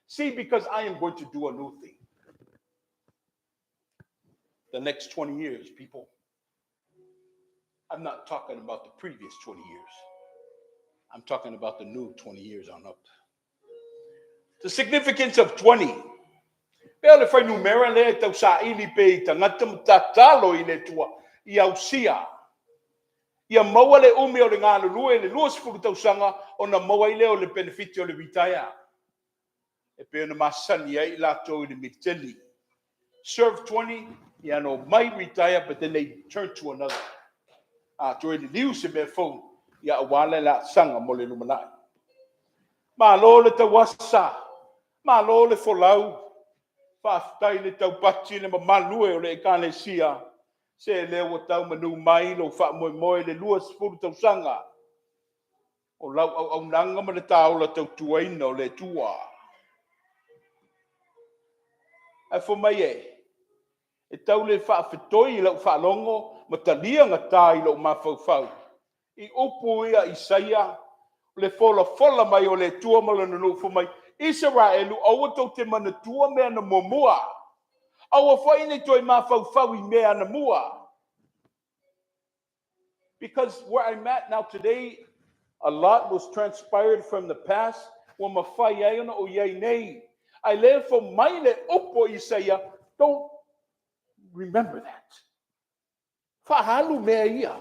Speaker 1: See, because I am going to do a new thing. The next 20 years, people. I'm not talking about the previous 20 years. I'm talking about the new 20 years on up. The significance of 20. Pea le fuainumera lea e tausaili pea i tagata ma tatalo i le Atua ia ausia. Ia maua le umi o le galulue i le 20 tausaga ona maua ai lea o le penefiti o le ritaea. E pei ona masani ai i latou i le militeli. Serve 20, ia na omai retire, but then they turn to another. A toe liliu se mea fou, ia aua le laasaga mo le lumanai. Malo le tauasa, malo le folau, faafetai le taupati le mamalu e o le Ekalesia, se lea ua tau manu mai lou faamoemoe i le 20 tausaga o lau auaunaga ma le taola tautuaina o le Atua. Ae fai mai e, e tau le faafetoi i lau faalogo ma talia gata i lou mafaufau. I upu ia Isaia, le folafola mai o le Atua ma lona nuu fai mai, Isaraelu, aua tou te manatua mea na muamua. Aua foi ne i toe mafaufau i mea anamua. Because where I'm at now today, a lot was transpired from the past, ua mafai ai ona ou i ai nei. Ae le fai mai le upu o Isaia, don't remember that. Faaalu mea ia.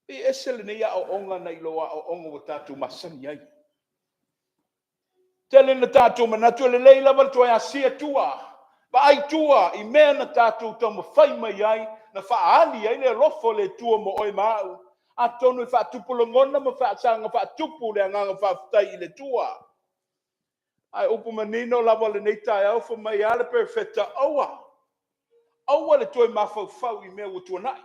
Speaker 1: E ese lenei aoaoga nai lo aoaoga ua tatou masani ai. Tele na tatou manatu e lelei lava le toe asia tua, vaai tua i mea na tatou taumafai mai ai, na faaali ai le alofa o le Atua mo oe ma au. Atonu e faatupu lagona ma faasaga faatupu le agaga faafetai i le Atua. Ae upu manino lava lenei taeao fai mai a le perofeta, aua, aua le toe mafaufau i mea ua tuanai.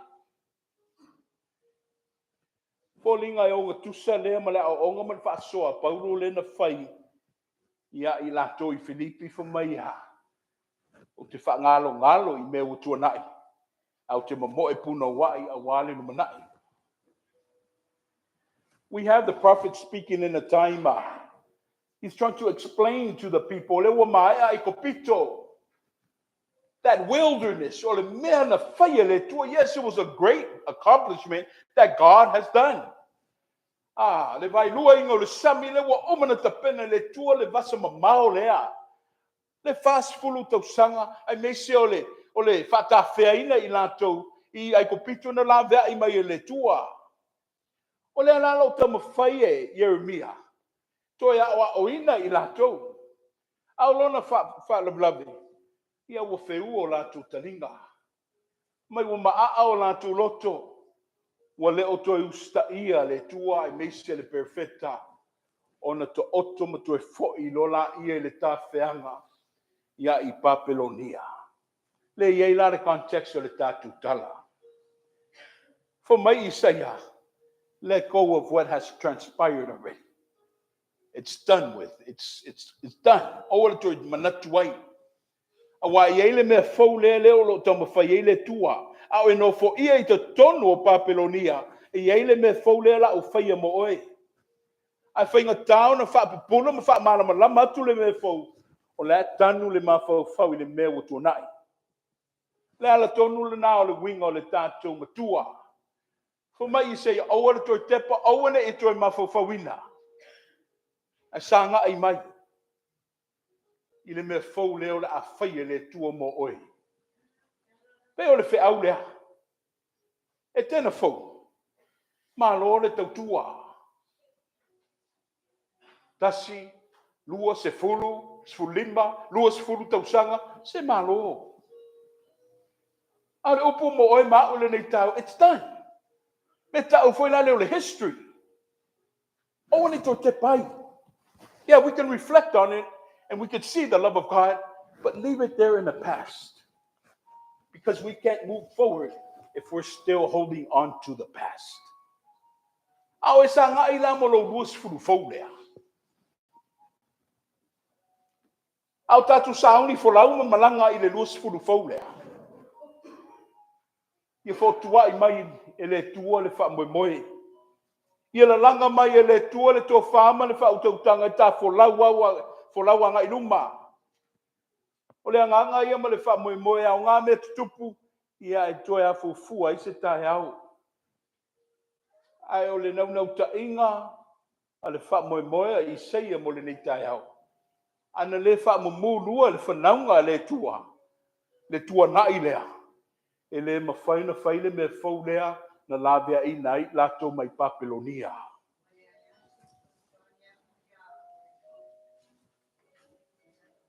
Speaker 1: Foliga e ogatusa lea ma le aoaoga ma le faasoa a Paulo lea na fai ia i latou i Filipi fai mai a, ou te faagalogalo i mea ua tuanai, ae ou te momoe punouai aua le lumanai. We have the prophet speaking in a time, he's trying to explain to the people, le ua maea Aikupito, that wilderness, o le mea na fai e le Atua. Yes, it was a great accomplishment that God has done. Ah, le vaeluaina o le sami le ua uma na tapena e le Atua le vasa mamao lea. Le 40 tausaga, aemaise o le faatafeaina i latou i Aikupito na laveai mai e le Atua. O lea la o lo o taumafai e Ieremia, toe aoaoina i latou. A o lona faalavelave, ia ua feua o latou taliga. Mai ua maaa o latou loto, ua le o toe usitaia le Atua aemaise le perofeta, ona taoto ma toe foi loa laia i le tafeaga ia i Papelonia. Le i ai la le context o le tatou tala. Fai mai Isaia, let go of what has transpired already. It's done with. It's done. Aua le toe manatu ai. Aua e i ai le mea fou lea lea o lo o taumafai ai le Atua. A o e nofoia i totonu o Papelonia, e i ai le mea fou lea o le a ou faia mo oe. Ae faigata ona faapupula ma faamalamalama atu le mea fou, o la e tanu le mafaufau i le mea ua tuanai. O le ala tonu lena o le uiga o le tatou matua. Fai mai Isaia, aua le toe tepa, aua ne i toe mafaufauina, ae sagai mai i le mea fou lea o le a faia e le Atua mo oe. Pei o le feau lea. Etena fou, malo le tautua. 1, 2, 10, 15, 20 tausaga, se malo. A o le upu mo oe ma au i lenei taeao, it's done. Me tau foi la lea o le history. Aua ne i toe tepa ai. Yeah, we can reflect on it and we can see the love of God, but leave it there in the past. Because we can't move forward if we're still holding on to the past. A o e sagai la mo lou 20 fou lea. A o tatou sauni folau ma malaga i le 20 fou lea. Ia fotuai mai e le Atua le faamoemoe. Ia lalaga mai e le Atua le tofa ma le faautautaga e ta folau au, folau agai luma. O le agaga ia ma le faamoemoe e aoga mea tutupu, ia e toe afuafua ai se taeao. Ae o le naunautaiga a le faamoemoe a Isaia mo lenei taeao, ana le faamumu lua le fanauga a le Atua, le tuanai lea, e le mafai ona fai le mea fou lea na laveaiina ai latou mai Papelonia.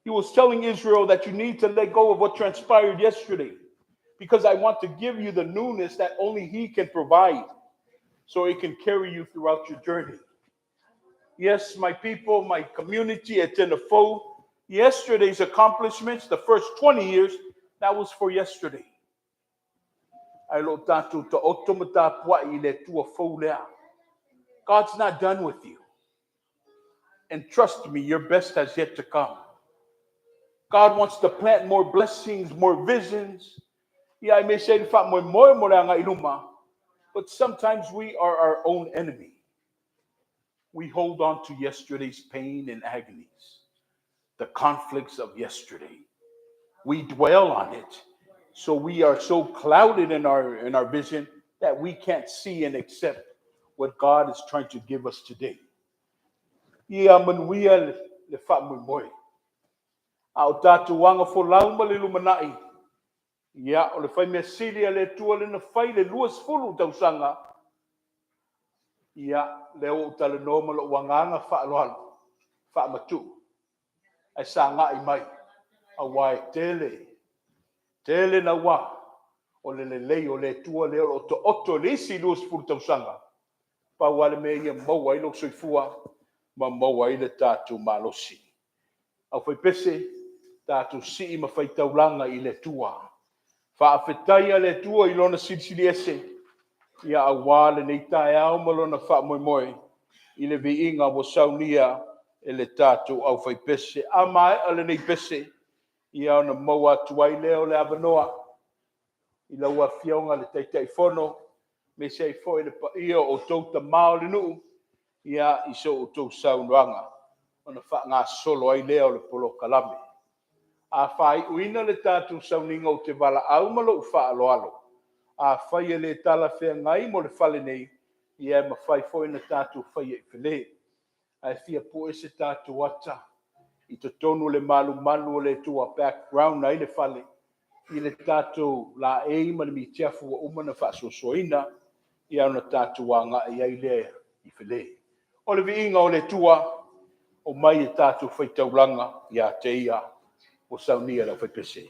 Speaker 1: He was telling Israel that you need to let go of what transpired yesterday, because I want to give you the newness that only He can provide, so it can carry you throughout your journey. Yes, my people, my community at Tenafo, yesterday's accomplishments, the first 20 years, that was for yesterday. Ae o lo o tatou taoto ma tapuai i le Atua fou lea. God's not done with you. And trust me, your best has yet to come. God wants to plant more blessings, more visions. Yeah, I may say le faamoemoe mo le agai i luma, but sometimes we are our own enemy. We hold on to yesterday's pain and agonies, the conflicts of yesterday. We dwell on it. So we are so clouded in our vision that we can't see and accept what God is trying to give us today. Ia manuia le faamoemoe. A o tatou aga folau ma le lumanai, ia o le fai mea sili a le Atua le na fai le 20 tausaga, ia lea ua ou talanoa ma lou agaga faaaloalo, faamatuu, ae sagai mai, aua e tele, tele naua, o le lelei o le Atua lea o lo o taoto i le isi 20 tausaga, pau lava le mea ia maua ai lou soifua ma maua ai le tatou malosi. Aufaipese, tatou sii ma faitaulaga i le Atua. Faafetai a le Atua i lona silisili ese, ia aua lenei taeao ma lona faamoemoe i le viiga ua saunia e le tatou aufaipese. A maea lenei pese, ia ona maua atu ai lea o le avanoa i lau Afioga le Taitaifono, aemaise ai foi le paia o outou tama o le nuu, ia i so outou saunoaga, ona faagasolo ai lea o le polokalame. A faaiuina le tatou sauniga, ou te valaau ma lou faaaloalo. Afai e le talafeagai mo le fale nei, ia e mafai foi ona tatou faia i Fale. Ae fia pue se tatou ata i totonu o le malumalu o le Atua, background ai le fale i le tatou laei ma le mitiafu ua uma ona faasoasoaina, ia ona tatou agai ai lea i Fale. O le viiga o le Atua, o mai e tatou faitaulaga ia te ia ua saunia le aufaipese.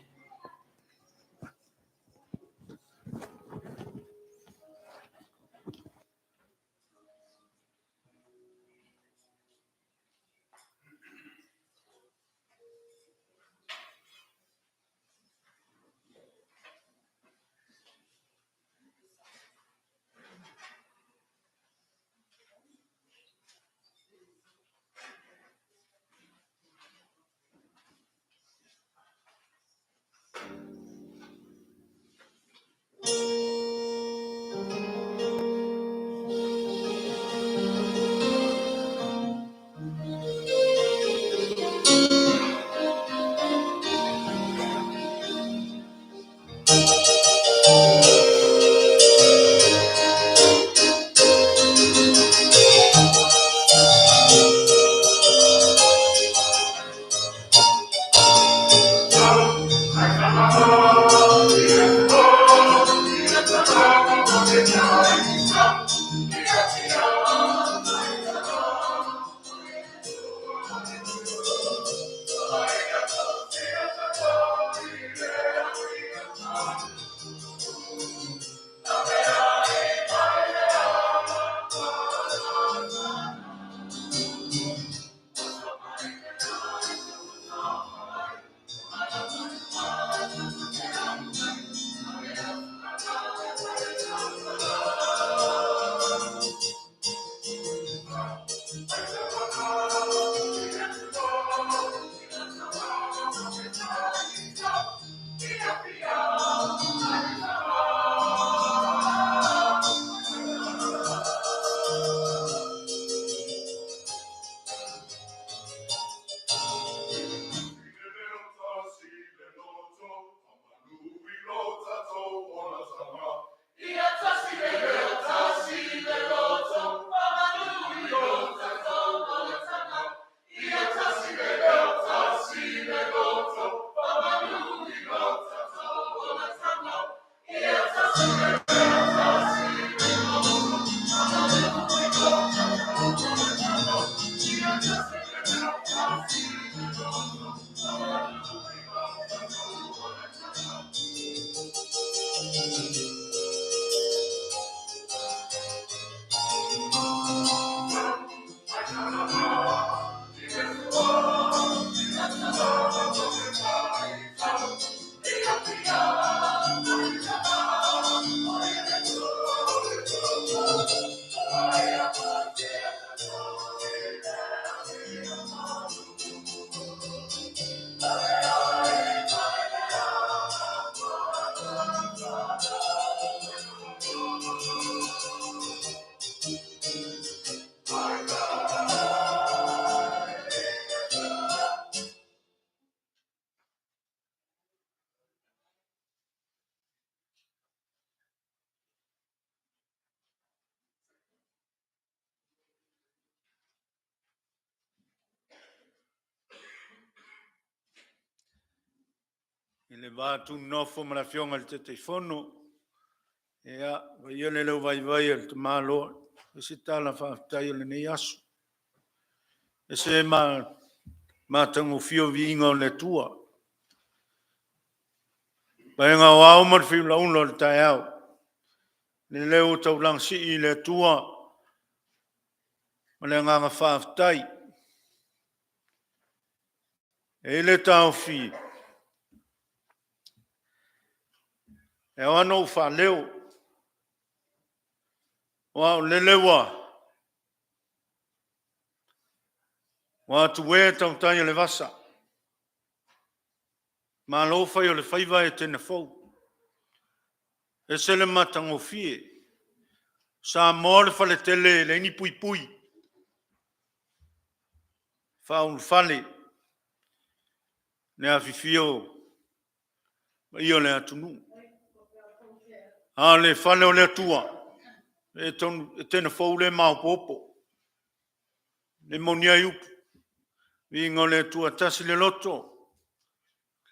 Speaker 4: I le va tuninofo ma le Afioga i le Taitaifono, ia, vaia le leo vaivai o le tamaloa i se tala faafetai o lenei aso. E se matagofie o viiga o le Atua. Vaega o ao ma le fiulaula o le taeao, le leo o taulaga sii i le Atua ma le agaga faafetai. E i ai le taofi, e ao lava ona ou faaleo, aua o lele ua atu e tautai o le vasa, malo fai o le faiva Etena fou, ese le matagofie. Samoa o le faletele e leai ni puipui, faaulufale le afifio paia o le atunuu. A o le fale o le Atua, e tena fou le maopoopo, le moni ai upu, viiga o le Atua, tasi le loto,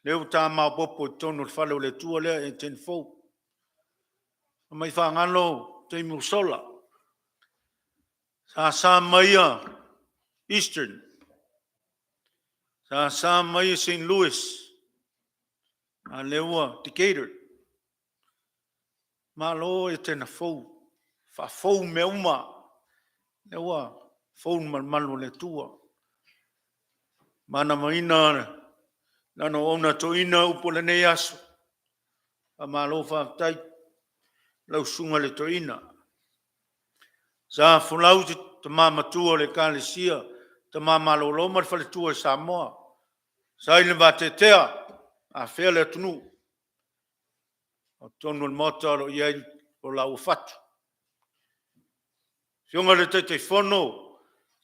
Speaker 4: lea ua ta maopoopo i totonu o le fale o le Atua lea Etena fou. Mai faagalo taimi ua sola, sa sa mai ia Eastern, sa sa mai St. Louis, a lea ua Decatur. Malo Etena fou, faafou mea uma, lea ua fou le malumalu o le Atua. Manavaina lana auauna toeaina upu o lenei aso. Faamalo faafetai lau susuga i le toeaina. Sa folau te tama matua o le Ekalesia, tama malolo ma le faletua i Samoa. Sa i le vateatea afea le atunuu. O totonu o le Maota o lo o i ai o laua fatu. Afioga i le Taitaifono,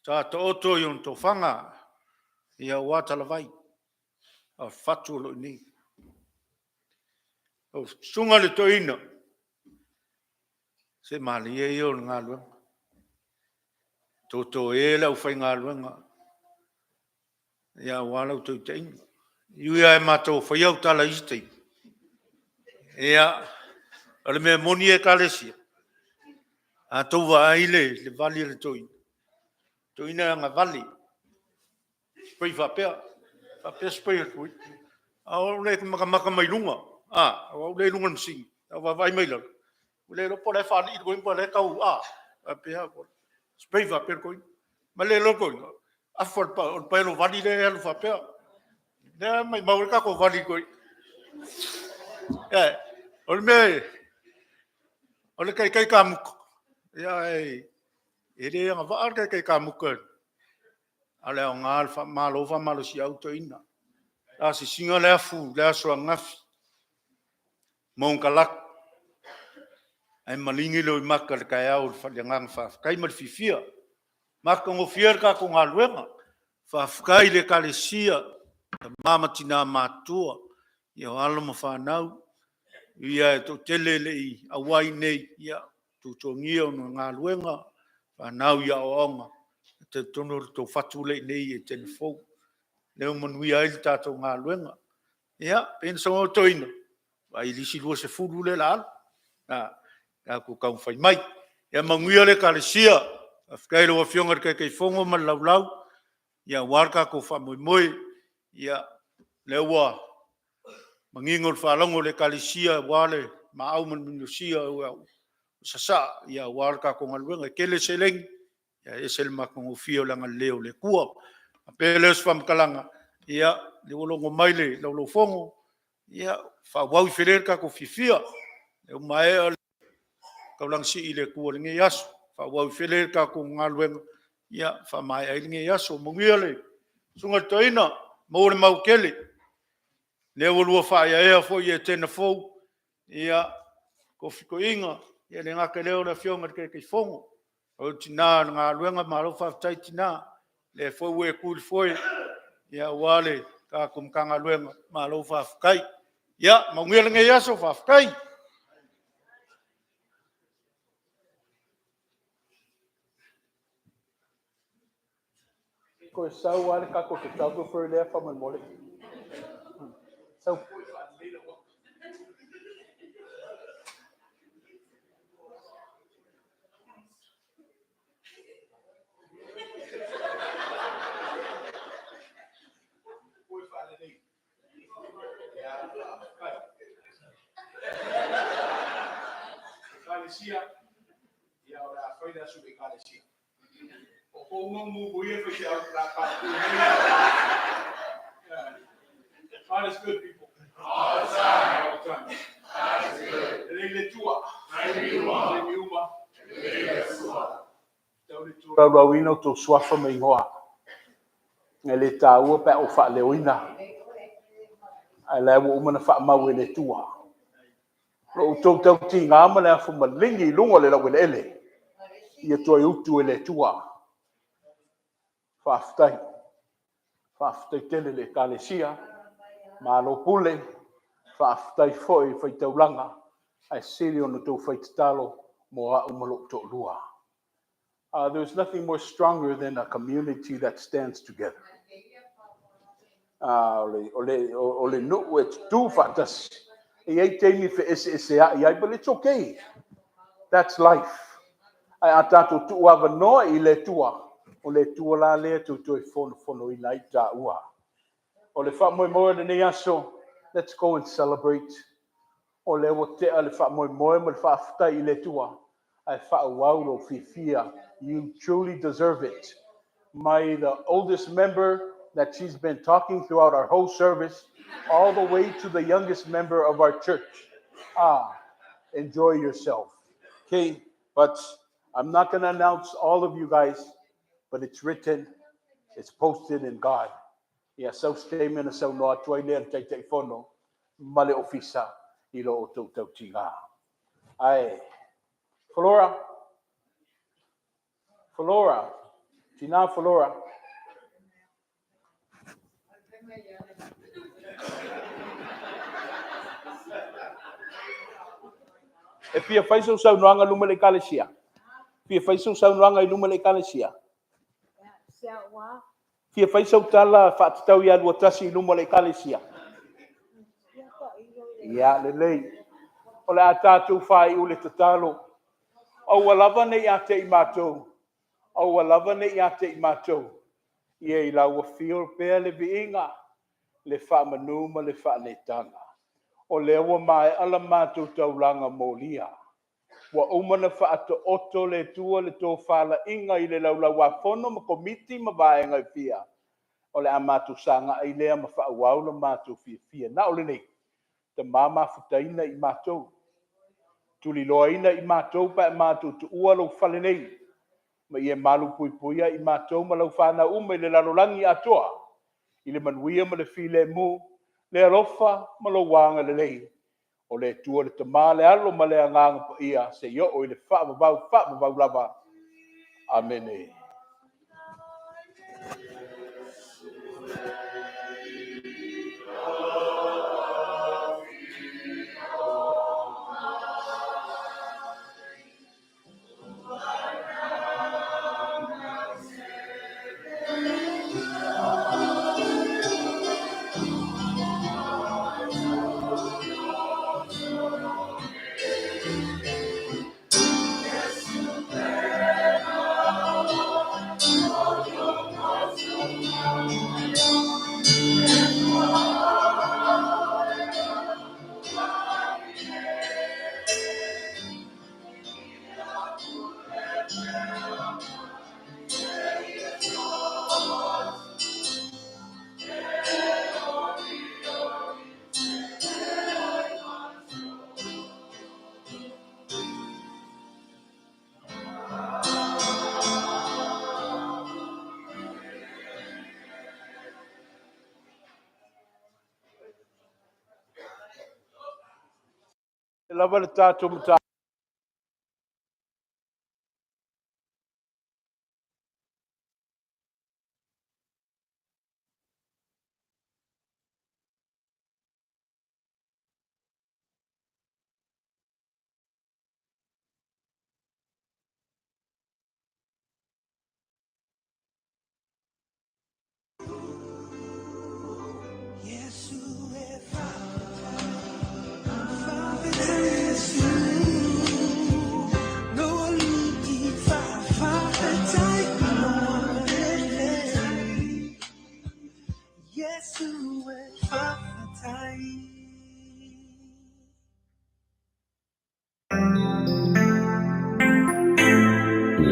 Speaker 4: sa taoto i ona tofaga ia aua talavai, a o fatu o lo o i inei. Lau susuga i le toeaina, se manaia ia o le galuega. Toto e le aufaigaluega ia aua lau tautaiga. E ui lava e matou te faia au tala i isi taimi, ia, o le mea moni Ekalesia, a outou vaai i le vali a le toeaina, le toeaina e agavale, spray faapea, faapea spray a le toeaina. A o au e matamata mai luga, a, o au lea e i luga o le masini, a ou vaavaai mai lalo, ua le iloa po o la e faalii le toeaina po o la e tau a, faapea, spray faapea le toeaina. Ma le iloa le toeaina, afa o le paelo vali lea e alu faapea. Lea e maumau ai le tatou vali i le toeaina. O le mea, o le taitai kamuta, ae e le agavaa le taitai kamuta, a o le aoga, malo faamalosiau toeaina. Asiasiga le afu i le aso ananafi, monokalatu, ae maligi le oimaka i le taeao i le agaga faafetai ma le fiafia. Matagofie le tatou galuega. Faafetai i le Ekalesia, tama ma tina matutua, o alo ma fanau, e ui lava e toatele e le i auai nei, ia tuatuagia ona o galuega, fanau i aoaoga, ae talitonu o le tou fatu lea e i inei i Etena fou, lea ua manuia ai le tatou galuega. Ia, pei ona saunoa le toeaina, vaai i le isi 20 lea o le a alu, tatou taumafai mai. Ia manuia le Ekalesia, faafetai i lau Afioga i le Taitaifono ma le laulau, ia aua le tatou faamoemoe. Ia, lea ua manino le faalogo i le Ekalesia aua le Maau ma le Minusia o sasaa aua le tatou galuega. E tele seleni ae ese le matagofie o le agalelei o le Atua. Ona faapea lea o se faamatalaga, ia, o lea ua logo mai le Laulau-a-Fono, ia faaauau i fele lo tatou fiafia. Ua maea le taulaga sii i le Atua i lenei aso, faaauau i fele le tatou galuega e faamaea ai lenei aso. Manuia le Susuga i le Toeaina, maua le mau tele, o lea ua oulua faaeaea foi i Etena fou, tofi toeaina, e le gata i lea o le Afioga i le Taitaifono. O le tina o le galuega, malo faafetai tina. O lea foi ua e tu i le foe aua le tatou Matagaluega, malo faafetai. Ia manuia lenei aso, faafetai.
Speaker 1: Toe sau lava le tatou photographer lea faamolemole. Sau. God is good, people. All the time. All the time. God is good. Lelei le Atua. Taimi uma. Tolaulauina o outou suafa ma igoa. E le taua pe a ou faaleoina, ae la ua uma ona faamau e le Atua. Lo outou tautiga ma le afu maligi i luga o le laueleele, ia toe utu e le Atua. Faafetai. Faafetai tele i le Ekalesia, malo pule, faafetai foi i faitaulaga, ae sili ona outou fai tatalo mo au ma lou toalua. There's nothing more stronger than a community that stands together. O le nuu e tutū faatasi. E i ai taimi feeseeseai ai, but it's okay. That's life. Ae a tatou tuuavanoa i le Atua, o le Atua la lea toe fonofonoina ai taua. O le faamoemoe o lenei aso, let's go and celebrate. O lea ua tea le faamoemoe ma le faafetai i le Atua, ae faaauau lou fiafia. You truly deserve it. My the oldest member that she's been talking throughout our whole service, all the way to the youngest member of our church. Ah, enjoy yourself. Okay, but I'm not going to announce all of you guys, but it's written, it's posted in God. Ia sau statement a saunoa atu ai lea le Taitaifono ma le ofisa i lo outou tautiga. Ae, Flora, Flora, tina Flora. E fia fai sau saunoaga luma le ekalesia? Fia fai sau saunoaga i luma le ekalesia? Fia fai sau tala faatatau ia 21 i luma le ekalesia? Ia, lelei. O le a tatou faaiu le tatalo. Aua lava ne i ia te i matou, aua lava ne i ia te i matou, ia i lau afio pea le viiga, le faamanu ma le faaletaga. O lea ua maea la matou taulaga molia. Ua uma ona faataoto le Atua le tofalaiga i le Laulau-a-Fono ma Komiti ma vaega e fia. O le a matou sagai lea ma faaauau la matou fiafia. Na o lenei, Tama mafutaina i matou, tuliloaina i matou pe a matou tuua lou fale nei, ma ia malupuipuia i matou ma lau fanau uma i le lalolagi atoa, i le manuia ma le filemu, le alofa ma lou agalelei. O le Atua le Tama, le Alo ma le Agaga Paia, seia oo i le faavavau, faavavau lava. Amene. lava le tatou mataupu.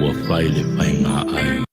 Speaker 5: Ua fai le faiga ai.